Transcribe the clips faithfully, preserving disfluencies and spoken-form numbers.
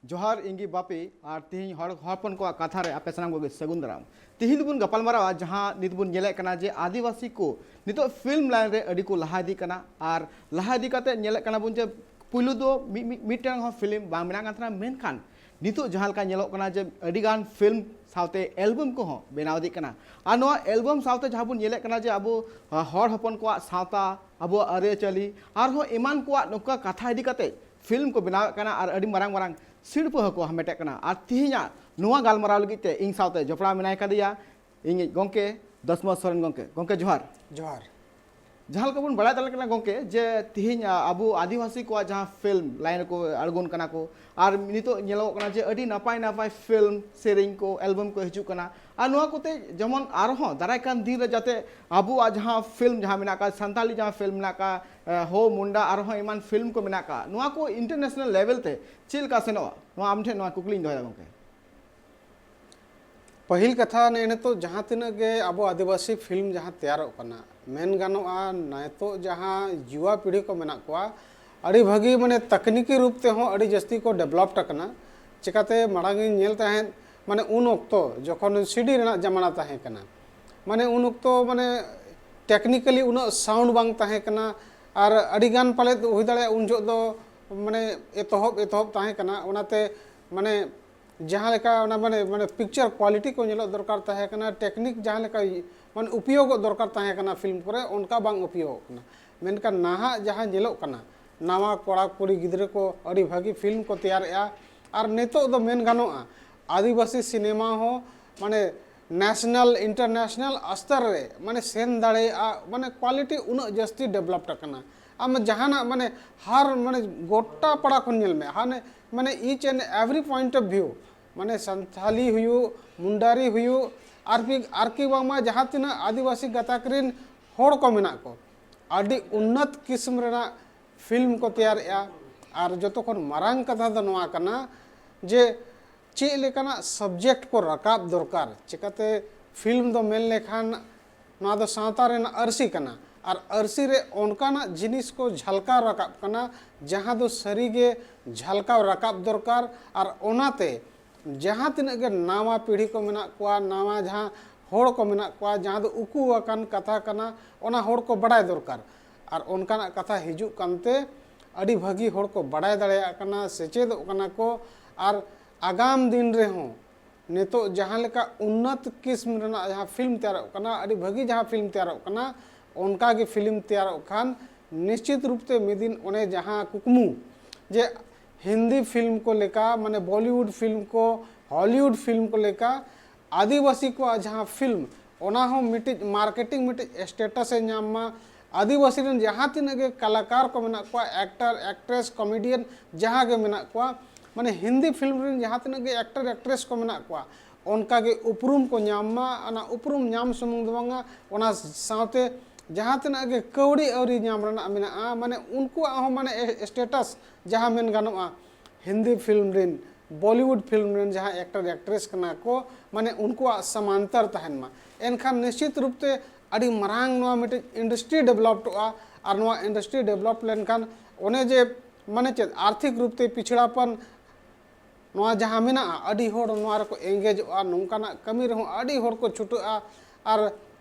ᱡᱚᱦᱟᱨ, ᱤᱧ ᱜᱮ ᱵᱟᱯᱤ, ᱟᱨ ᱛᱤᱦᱤᱧ ᱦᱚᱲ ᱦᱚᱯᱚᱱ ᱠᱚᱣᱟᱜ ᱠᱟᱛᱷᱟ ᱨᱮ ᱟᱯᱮ ᱥᱟᱱᱟᱢ ᱠᱚᱜᱮ ᱥᱟᱹᱜᱩᱱ ᱫᱟᱨᱟᱢ᱾ ᱛᱤᱦᱤᱧ ᱫᱚᱵᱚᱱ ᱜᱟᱯᱟᱞᱢᱟᱨᱟᱣᱟ ᱡᱟᱦᱟᱸ ᱱᱤᱛ ᱵᱚᱱ ᱧᱮᱞᱮᱫ ᱠᱟᱱᱟ ᱡᱮ ᱟᱹᱫᱤᱵᱟᱹᱥᱤ ᱠᱚ ᱱᱤᱛᱚᱜ ᱯᱷᱤᱞᱢ ᱞᱟᱭᱤᱱ ᱨᱮ ᱟᱹᱰᱤ ᱠᱚ ᱞᱟᱦᱟ ᱤᱫᱤᱜ ᱠᱟᱱᱟ, ᱟᱨ ᱞᱟᱦᱟ ᱤᱫᱤ ᱠᱟᱛᱮ ᱧᱮᱞᱮᱫ ᱠᱟᱱᱟ ᱵᱚᱱ ᱡᱮ ᱯᱩᱭᱞᱩ ᱫᱚ ᱢᱤᱫ, ᱢᱤᱫ, ᱢᱤᱫᱴᱟᱝ ᱦᱚᱸ ᱯᱷᱤᱞᱢ ᱵᱟᱝ ᱵᱮᱱᱟᱜ ᱠᱟᱱ ᱛᱟᱦᱮᱱᱟ, ᱢᱮᱱᱠᱷᱟᱱ ᱱᱤᱛᱚᱜ ᱡᱟᱦᱟᱸ ᱞᱮᱠᱟ ᱧᱮᱞᱚᱜ ᱠᱟᱱᱟ ᱡᱮ ᱟᱹᱰᱤ ᱜᱟᱱ ᱯᱷᱤᱞᱢ ᱥᱟᱶᱛᱮ ᱮᱞᱵᱟᱢ ᱠᱚᱦᱚᱸ ᱵᱮᱱᱟᱣ ᱤᱫᱤᱜ ᱠᱟᱱᱟ᱾ ᱟᱨ ᱱᱚᱣᱟ ᱮᱞᱵᱟᱢ ᱥᱟᱶᱛᱮ ᱡᱟᱦᱟᱸ ᱵᱚᱱ ᱧᱮᱞᱮᱫ ᱠᱟᱱᱟ ᱡᱮ ᱟᱵᱚ, ᱟ, ᱦᱚᱲ ᱦᱚᱯᱚᱱ ᱠᱚᱣᱟᱜ ᱥᱟᱶᱛᱟ, ᱟᱵᱚᱣᱟᱜ ᱟᱹᱨᱤᱪᱟᱹᱞᱤ, ᱟᱨᱦᱚᱸ ᱮᱢᱟᱱ ᱠᱚᱣᱟᱜ ᱱᱚᱝᱠᱟ ᱠᱟᱛᱷᱟ ᱤᱫᱤ ᱠᱟᱛᱮ ᱯᱷᱤᱞᱢ ᱠᱚ ᱵᱮᱱᱟᱣᱮᱫ ᱠᱟᱱᱟ ᱟᱨ ᱟᱹᱰᱤ ᱢᱟᱨᱟᱝ ᱢᱟᱨᱟᱝ ᱥᱤᱨᱯᱟᱹ ᱦᱚᱸᱠᱚ ᱦᱟᱢᱮᱴᱮᱫ ᱠᱟᱱᱟ᱾ ᱟᱨ ᱛᱤᱦᱤᱧᱟᱜ ᱱᱚᱣᱟ ᱜᱟᱞᱢᱟᱨᱟᱣ ᱞᱟᱹᱜᱤᱫ ᱛᱮ ᱤᱧ ᱥᱟᱶᱛᱮ ᱡᱚᱯᱲᱟᱣ ᱢᱮᱱᱟᱭ ᱠᱟᱫᱮᱭᱟ ᱤᱧᱤᱡ ᱜᱚᱢᱠᱮ ᱫᱚᱥᱢᱚ ᱥᱚᱨᱮᱱ ᱜᱚᱢᱠᱮ᱾ ᱜᱚᱢᱠᱮ, ᱡᱚᱦᱟᱨ᱾ ᱡᱚᱦᱟᱨ᱾ ᱡᱟᱦᱟᱸ ᱞᱮᱠᱟ ᱵᱚᱱ ᱵᱟᱲᱟᱭ ᱫᱟᱲᱮᱭᱟᱜ ᱠᱟᱱᱟ ᱜᱚᱢᱠᱮ, ᱡᱮ ᱛᱤᱦᱤᱧ, ᱟ, ᱟᱵᱚ ᱟᱹᱫᱤᱵᱟᱹᱥᱤ ᱠᱚᱣᱟᱜ ᱡᱟᱦᱟᱸ ᱯᱷᱤᱞᱢ ᱞᱟᱭᱤᱱ ᱨᱮᱠᱚ ᱟᱬᱜᱚᱱ ᱠᱟᱱᱟ ᱠᱚ, ᱟᱨ ᱱᱤᱛᱚᱜ ᱧᱮᱞᱚᱜᱚᱜ ᱠᱟᱱᱟ ᱡᱮ ᱟᱹᱰᱤ ᱱᱟᱯᱟᱭ ᱱᱟᱯᱟᱭ ᱯᱷᱤᱞᱢ, ᱥᱮᱨᱮᱧ ᱠᱚ, ᱮᱞᱵᱟᱢ ᱠᱚ ᱦᱤᱡᱩᱜ ᱠᱟᱱᱟ᱾ ᱟᱨ ᱱᱚᱣᱟ ᱠᱚᱛᱮ ᱡᱮᱢᱚᱱ ᱟᱨᱦᱚᱸ ᱫᱟᱨᱟᱭ ᱠᱟᱱ ᱫᱤᱱ ᱨᱮ ᱡᱟᱛᱮ ᱟᱵᱚᱣᱟᱜ ᱡᱟᱦᱟᱸ ᱯᱷᱤᱞᱢ ᱡᱟᱦᱟᱸ ᱢᱮᱱᱟᱜ ᱟᱠᱟᱫ, ᱥᱟᱱᱛᱟᱞᱤ ᱡᱟᱦᱟᱸ ᱯᱷᱤᱞᱢ ᱢᱮᱱᱟᱜ ᱟᱠᱟᱫ, ᱮ, ᱦᱳ ᱢᱩᱱᱰᱟ, ᱟᱨᱦᱚᱸ ᱮᱢᱟᱱ ᱯᱷᱤᱞᱢ ᱠᱚ ᱢᱮᱱᱟᱜ ᱟᱠᱟᱫ, ᱱᱚᱣᱟ ᱠᱚ ᱤᱱᱴᱟᱨᱱᱮᱥᱱᱟᱞ ᱞᱮᱵᱮᱞ ᱛᱮ ᱪᱮᱫ ᱞᱮᱠᱟ ᱥᱮᱱᱚᱜᱼᱟ? ᱱᱚᱣᱟ ᱟᱢ ᱴᱷᱮᱱ ᱱᱚᱣᱟ ᱠᱩᱠᱞᱤᱧ ᱫᱚᱦᱚᱭᱟ ᱜᱚᱢᱠᱮ᱾ ᱯᱟᱹᱦᱤᱞ ᱠᱟᱛᱷᱟ, ᱱᱮᱜᱼᱮ ᱱᱤᱛᱚᱜ ᱡᱟᱦᱟᱸ ᱛᱤᱱᱟᱹᱜ ᱜᱮ ᱟᱵᱚ ᱟᱹᱫᱤᱵᱟᱹᱥᱤ ᱯᱷᱤᱞᱢ ᱡᱟᱦᱟᱸ ᱛᱮᱭᱟᱨᱚᱜ ᱠᱟᱱᱟ, ᱢᱮᱱ ᱜᱟᱱᱚᱜᱼᱟ, ᱱᱤᱛᱚᱜ ᱡᱟᱦᱟᱸ ᱡᱩᱣᱟ ᱯᱤᱲᱦᱤ ᱠᱚ ᱢᱮᱱᱟᱜ ᱠᱚᱣᱟ, ᱟᱹᱰᱤ ᱵᱷᱟᱹᱜᱤ, ᱢᱟᱱᱮ, ᱛᱟᱠᱱᱤᱠᱤ ᱨᱩᱯ ᱛᱮᱦᱚᱸ ᱟᱹᱰᱤ ᱡᱟᱹᱥᱛᱤ ᱠᱚ ᱰᱮᱵᱷᱞᱚᱯᱰ ᱟᱠᱟᱱᱟ᱾ ᱪᱤᱠᱟᱛᱮ, ᱢᱟᱲᱟᱝ ᱤᱧ ᱧᱮᱞ ᱛᱟᱦᱮᱸᱫ, ᱢᱟᱱᱮ, ᱩᱱ ᱚᱠᱛᱚ ᱡᱚᱠᱷᱚᱱ ᱥᱤᱰᱤ ᱨᱮᱱᱟᱜ ᱡᱟᱢᱟᱱᱟ ᱛᱟᱦᱮᱸ ᱠᱟᱱᱟ, ᱢᱟᱱᱮ, ᱩᱱ ᱚᱠᱛᱚ, ᱢᱟᱱᱮ, ᱴᱮᱠᱱᱤᱠᱟᱞᱤ ᱩᱱᱟᱹᱜ ᱥᱟᱣᱩᱱᱰ ᱵᱟᱝ ᱛᱟᱦᱮᱸ ᱠᱟᱱᱟ, ᱟᱨ ᱟᱹᱰᱤ ᱜᱟᱱ ᱯᱟᱞᱮᱫ ᱦᱩᱭ ᱫᱟᱲᱮᱭᱟᱜᱼᱟ ᱩᱱ ᱡᱚᱦᱚᱜ ᱫᱚ, ᱢᱟᱱᱮ, ᱮᱛᱚᱦᱚᱵ, ᱮᱛᱚᱦᱚᱵ ᱛᱟᱦᱮᱸ ᱠᱟᱱᱟ, ᱚᱱᱟᱛᱮ, ᱢᱟᱱᱮ, ᱡᱟᱦᱟᱸ ᱞᱮᱠᱟ ᱚᱱᱟ, ᱢᱟᱱᱮ, ᱢᱟᱱᱮ, ᱯᱤᱠᱪᱟᱨ ᱠᱣᱟᱞᱤᱴᱤ ᱠᱚ ᱧᱮᱞᱚᱜ ᱫᱚᱨᱠᱟᱨ ᱛᱟᱦᱮᱸ ᱠᱟᱱᱟ, ᱴᱮᱠᱱᱤᱠ ᱡᱟᱦᱟᱸ ᱞᱮᱠᱟ, ᱢᱟᱱᱮ, ᱩᱯᱭᱳᱜᱚᱜ ᱫᱚᱨᱠᱟᱨ ᱛᱟᱦᱮᱸ ᱠᱟᱱᱟ ᱯᱷᱤᱞᱢ ᱠᱚᱨᱮ, ᱚᱱᱠᱟ ᱵᱟᱝ ᱩᱯᱭᱳᱜᱚᱜ ᱠᱟᱱᱟ᱾ ᱢᱮᱱᱠᱷᱟᱱ ᱱᱟᱦᱟᱜ ᱡᱟᱦᱟᱸ ᱧᱮᱞᱚᱜ ᱠᱟᱱᱟ, ᱱᱟᱣᱟ ᱠᱚᱲᱟ ᱠᱩᱲᱤ ᱜᱤᱫᱽᱨᱟᱹ ᱠᱚ ᱟᱹᱰᱤ ᱵᱷᱟᱹᱜᱤ ᱯᱷᱤᱞᱢ ᱠᱚ ᱛᱮᱭᱟᱨᱮᱜᱼᱟ, ᱟᱨ ᱱᱤᱛᱚᱜ ᱫᱚ ᱢᱮᱱ ᱜᱟᱱᱚᱜᱼᱟ, ᱟᱹᱫᱤᱵᱟᱹᱥᱤ ᱥᱤᱱᱮᱢᱟ ᱦᱚᱸ, ᱢᱟᱱᱮ, ᱱᱮᱥᱱᱟᱞ, ᱤᱱᱴᱟᱨᱱᱮᱥᱱᱟᱞ ᱥᱛᱚᱨ ᱨᱮ, ᱢᱟᱱᱮ, ᱥᱮᱱ ᱫᱟᱲᱮᱭᱟᱜᱼᱟ, ᱢᱟᱱᱮ, ᱠᱣᱟᱞᱤᱴᱤ ᱩᱱᱟᱹᱜ ᱡᱟᱹᱥᱛᱤ ᱰᱮᱵᱷᱞᱚᱯᱰ ᱟᱠᱟᱱᱟ᱾ ᱟᱢ ᱡᱟᱦᱟᱱᱟᱜ, ᱢᱟᱱᱮ, ᱦᱟᱨ, ᱢᱟᱱᱮ, ᱜᱚᱴᱟ ᱯᱟᱲᱟ ᱠᱷᱚᱱ ᱧᱮᱞ ᱢᱮ, ᱦᱟᱱᱮ, ᱢᱟᱱᱮ, each and every point of view, ᱢᱟᱱᱮ, ᱥᱟᱱᱛᱷᱟᱞᱤ ᱦᱩᱭᱩᱜ, ᱢᱩᱱᱰᱟᱨᱤ ᱦᱩᱭᱩᱜ, ᱟᱨ ᱠᱤ, ᱟᱨ ᱠᱤ ᱵᱟᱝᱢᱟ ᱡᱟᱦᱟᱸ ᱛᱤᱱᱟᱹᱜ ᱟᱹᱫᱤᱵᱟᱹᱥᱤ ᱜᱟᱛᱟᱠ ᱨᱮᱱ ᱦᱚᱲ ᱠᱚ ᱢᱮᱱᱟᱜ ᱠᱚ, ᱟᱹᱰᱤ ᱩᱱᱱᱚᱛ ᱠᱤᱥᱢ ᱨᱮᱱᱟᱜ ᱯᱷᱤᱞᱢ ᱠᱚ ᱛᱮᱭᱟᱨᱮᱜᱼᱟ᱾ ᱟᱨ ᱡᱚᱛᱚ ᱠᱷᱚᱱ ᱢᱟᱨᱟᱝ ᱠᱟᱛᱷᱟ ᱫᱚ ᱱᱚᱣᱟ ᱠᱟᱱᱟ ᱡᱮ ᱪᱮᱫ ᱞᱮᱠᱟᱱᱟᱜ ᱥᱟᱵᱡᱮᱠᱴ ᱠᱚ ᱨᱟᱠᱟᱵ ᱫᱚᱨᱠᱟᱨ, ᱪᱤᱠᱟᱛᱮ ᱯᱷᱤᱞᱢ ᱫᱚ ᱢᱮᱱ ᱞᱮᱠᱷᱟᱱ ᱱᱚᱣᱟ ᱫᱚ ᱥᱟᱶᱛᱟ ᱨᱮᱱᱟᱜ ᱟᱹᱨᱥᱤ ᱠᱟᱱᱟ᱾ ᱟᱨ ᱟᱹᱨᱥᱤ ᱨᱮ ᱚᱱᱠᱟᱱᱟᱜ ᱡᱤᱱᱤᱥ ᱠᱚ ᱡᱷᱟᱞᱠᱟᱣ ᱨᱟᱠᱟᱵ ᱠᱟᱱᱟ, ᱡᱟᱦᱟᱸ ᱫᱚ ᱥᱟᱹᱨᱤᱜᱮ ᱡᱷᱟᱞᱠᱟᱣ ᱨᱟᱠᱟᱵ ᱫᱚᱨᱠᱟᱨ᱾ ᱟᱨ ᱚᱱᱟᱛᱮ ᱡᱟᱦᱟᱸ ᱛᱤᱱᱟᱹᱜ ᱜᱮ ᱱᱟᱣᱟ ᱯᱤᱲᱦᱤ ᱠᱚ ᱢᱮᱱᱟᱜ ᱠᱚᱣᱟ, ᱱᱟᱣᱟ ᱡᱟᱦᱟᱸ ᱦᱚᱲ ᱠᱚ ᱢᱮᱱᱟᱜ ᱠᱚᱣᱟ, ᱡᱟᱦᱟᱸ ᱫᱚ ᱩᱠᱩ ᱟᱠᱟᱱ ᱠᱟᱛᱷᱟ ᱠᱟᱱᱟ, ᱚᱱᱟ ᱦᱚᱲ ᱠᱚ ᱵᱟᱰᱟᱭ ᱫᱚᱨᱠᱟᱨ᱾ ᱟᱨ ᱚᱱᱠᱟᱱᱟᱜ ᱠᱟᱛᱷᱟ ᱦᱤᱡᱩᱜ ᱠᱟᱱᱛᱮ ᱟᱹᱰᱤ ᱵᱷᱟᱹᱜᱤ ᱦᱚᱲ ᱠᱚ ᱵᱟᱰᱟᱭ ᱫᱟᱲᱮᱭᱟᱜ ᱠᱟᱱᱟ, ᱥᱮᱪᱮᱫᱚᱜ ᱠᱟᱱᱟ ᱠᱚ᱾ ᱟᱨ ᱟᱜᱟᱢ ᱫᱤᱱ ᱨᱮᱦᱚᱸ ᱱᱤᱛᱚᱜ ᱡᱟᱦᱟᱸ ᱞᱮᱠᱟ ᱩᱱᱱᱚᱛ ᱠᱤᱥᱢ ᱨᱮᱱᱟᱜ ᱡᱟᱦᱟᱸ ᱯᱷᱤᱞᱢ ᱛᱮᱭᱟᱨᱚᱜ ᱠᱟᱱᱟ, ᱟᱹᱰᱤ ᱵᱷᱟᱹᱜᱤ ᱡᱟᱦᱟᱸ ᱯᱷᱤᱞᱢ ᱛᱮᱭᱟᱨᱚᱜ ᱠᱟᱱᱟ, ᱚᱱᱠᱟ ᱜᱮ ᱯᱷᱤᱞᱢ ᱛᱮᱭᱟᱨᱚᱜ ᱠᱷᱟᱱ ᱱᱤᱥᱪᱤᱛ ᱨᱩᱯ ᱛᱮ ᱢᱤᱫ ᱫᱤᱱ ᱚᱱᱮ ᱡᱟᱦᱟᱸ ᱠᱩᱠᱢᱩ ᱡᱮ ᱦᱤᱱᱫᱤ ᱯᱷᱤᱞᱢ ᱠᱚ ᱞᱮᱠᱟ, ᱢᱟᱱᱮ ᱵᱚᱞᱤᱣᱩᱰ ᱯᱷᱤᱞᱢ ᱠᱚ, ᱦᱚᱞᱤᱣᱩᱰ ᱯᱷᱤᱞᱢ ᱠᱚ ᱞᱮᱠᱟ ᱟᱹᱫᱤᱵᱟᱹᱥᱤ ᱠᱚᱣᱟᱜ ᱡᱟᱦᱟᱸ ᱯᱷᱤᱞᱢ, ᱚᱱᱟ ᱦᱚᱸ ᱢᱤᱫᱴᱤᱡ ᱢᱟᱨᱠᱮᱴᱤᱝ, ᱢᱤᱫᱴᱤᱡ ᱥᱴᱮᱴᱟᱥ ᱮ ᱧᱟᱢ ᱢᱟ᱾ ᱟᱹᱫᱤᱵᱟᱹᱥᱤ ᱨᱮᱱ ᱡᱟᱦᱟᱸ ᱛᱤᱱᱟᱹᱜ ᱜᱮ ᱠᱟᱞᱟᱠᱟᱨ ᱠᱚ ᱢᱮᱱᱟᱜ ᱠᱚᱣᱟ, ᱮᱠᱴᱟᱨ, ᱮᱠᱴᱨᱮᱥ, ᱠᱚᱢᱮᱰᱤᱭᱟᱱ ᱡᱟᱦᱟᱸ ᱜᱮ ᱢᱮᱱᱟᱜ ᱠᱚᱣᱟ, ᱢᱟᱱᱮ ᱦᱤᱱᱫᱤ ᱯᱷᱤᱞᱢ ᱨᱮᱱ ᱡᱟᱦᱟᱸ ᱛᱤᱱᱟᱹᱜ ᱜᱮ ᱮᱠᱴᱟᱨ, ᱮᱠᱴᱨᱮᱥ ᱠᱚ ᱢᱮᱱᱟᱜ ᱠᱚᱣᱟ, ᱚᱱᱠᱟ ᱜᱮ ᱩᱯᱨᱩᱢ ᱠᱚ ᱧᱟᱢ ᱢᱟ᱾ ᱚᱱᱟ ᱩᱯᱨᱩᱢ ᱧᱟᱢ ᱥᱩᱢᱩᱝ ᱫᱚ ᱵᱟᱝᱟ, ᱚᱱᱟ ᱥᱟᱶᱛᱮ ᱡᱟᱦᱟᱸ ᱛᱤᱱᱟᱹᱜ ᱜᱮ ᱠᱟᱹᱣᱰᱤ ᱟᱹᱣᱨᱤ ᱧᱟᱢ ᱨᱮᱱᱟᱜ ᱢᱮᱱᱟᱜᱼᱟ, ᱢᱟᱱᱮ ᱩᱱᱠᱩᱣᱟᱜ ᱦᱚᱸ ᱢᱟᱱᱮ ᱥᱴᱮᱴᱟᱥ ᱡᱟᱦᱟᱸ ᱢᱮᱱ ᱜᱟᱱᱚᱜᱼᱟ, ᱦᱤᱱᱫᱤ ᱯᱷᱤᱞᱢ ᱨᱮᱱ, ᱵᱚᱞᱤᱣᱩᱰ ᱯᱷᱤᱞᱢ ᱨᱮᱱ ᱡᱟᱦᱟᱸ ᱮᱠᱴᱟᱨ, ᱮᱠᱴᱨᱮᱥ ᱠᱟᱱᱟ ᱠᱚ, ᱢᱟᱱᱮ ᱩᱱᱠᱩᱣᱟᱜ ᱥᱟᱢᱟᱱᱛᱟᱨ ᱛᱟᱦᱮᱱ ᱢᱟ᱾ ᱮᱱᱠᱷᱟᱱ ᱱᱤᱥᱪᱤᱛ ᱨᱩᱯ ᱛᱮ ᱟᱹᱰᱤ ᱢᱟᱨᱟᱝ ᱱᱚᱣᱟ ᱢᱤᱫᱴᱤᱡ ᱤᱱᱰᱟᱥᱴᱨᱤ ᱰᱮᱵᱷᱞᱚᱯᱚᱜᱼᱟ᱾ ᱟᱨ ᱱᱚᱣᱟ ᱤᱱᱰᱟᱥᱴᱨᱤ ᱰᱮᱵᱷᱞᱚᱯ ᱞᱮᱱᱠᱷᱟᱱ ᱚᱱᱮ ᱡᱮ, ᱢᱟᱱᱮ ᱪᱮᱫ, ᱟᱨᱛᱷᱤᱠ ᱨᱩᱯ ᱛᱮ ᱯᱤᱪᱷᱲᱟᱯᱚᱱ ᱱᱚᱣᱟ ᱡᱟᱦᱟᱸ ᱢᱮᱱᱟᱜᱼᱟ, ᱟᱹᱰᱤ ᱦᱚᱲ ᱱᱚᱣᱟ ᱨᱮᱠᱚ ᱮᱝᱜᱮᱡᱚᱜᱼᱟ, ᱱᱚᱝᱠᱟᱱᱟᱜ ᱠᱟᱹᱢᱤ ᱨᱮᱦᱚᱸ ᱟᱹᱰᱤ ᱦᱚᱲ ᱠᱚ ᱪᱷᱩᱴᱟᱹᱜᱼᱟ᱾ ᱟᱨ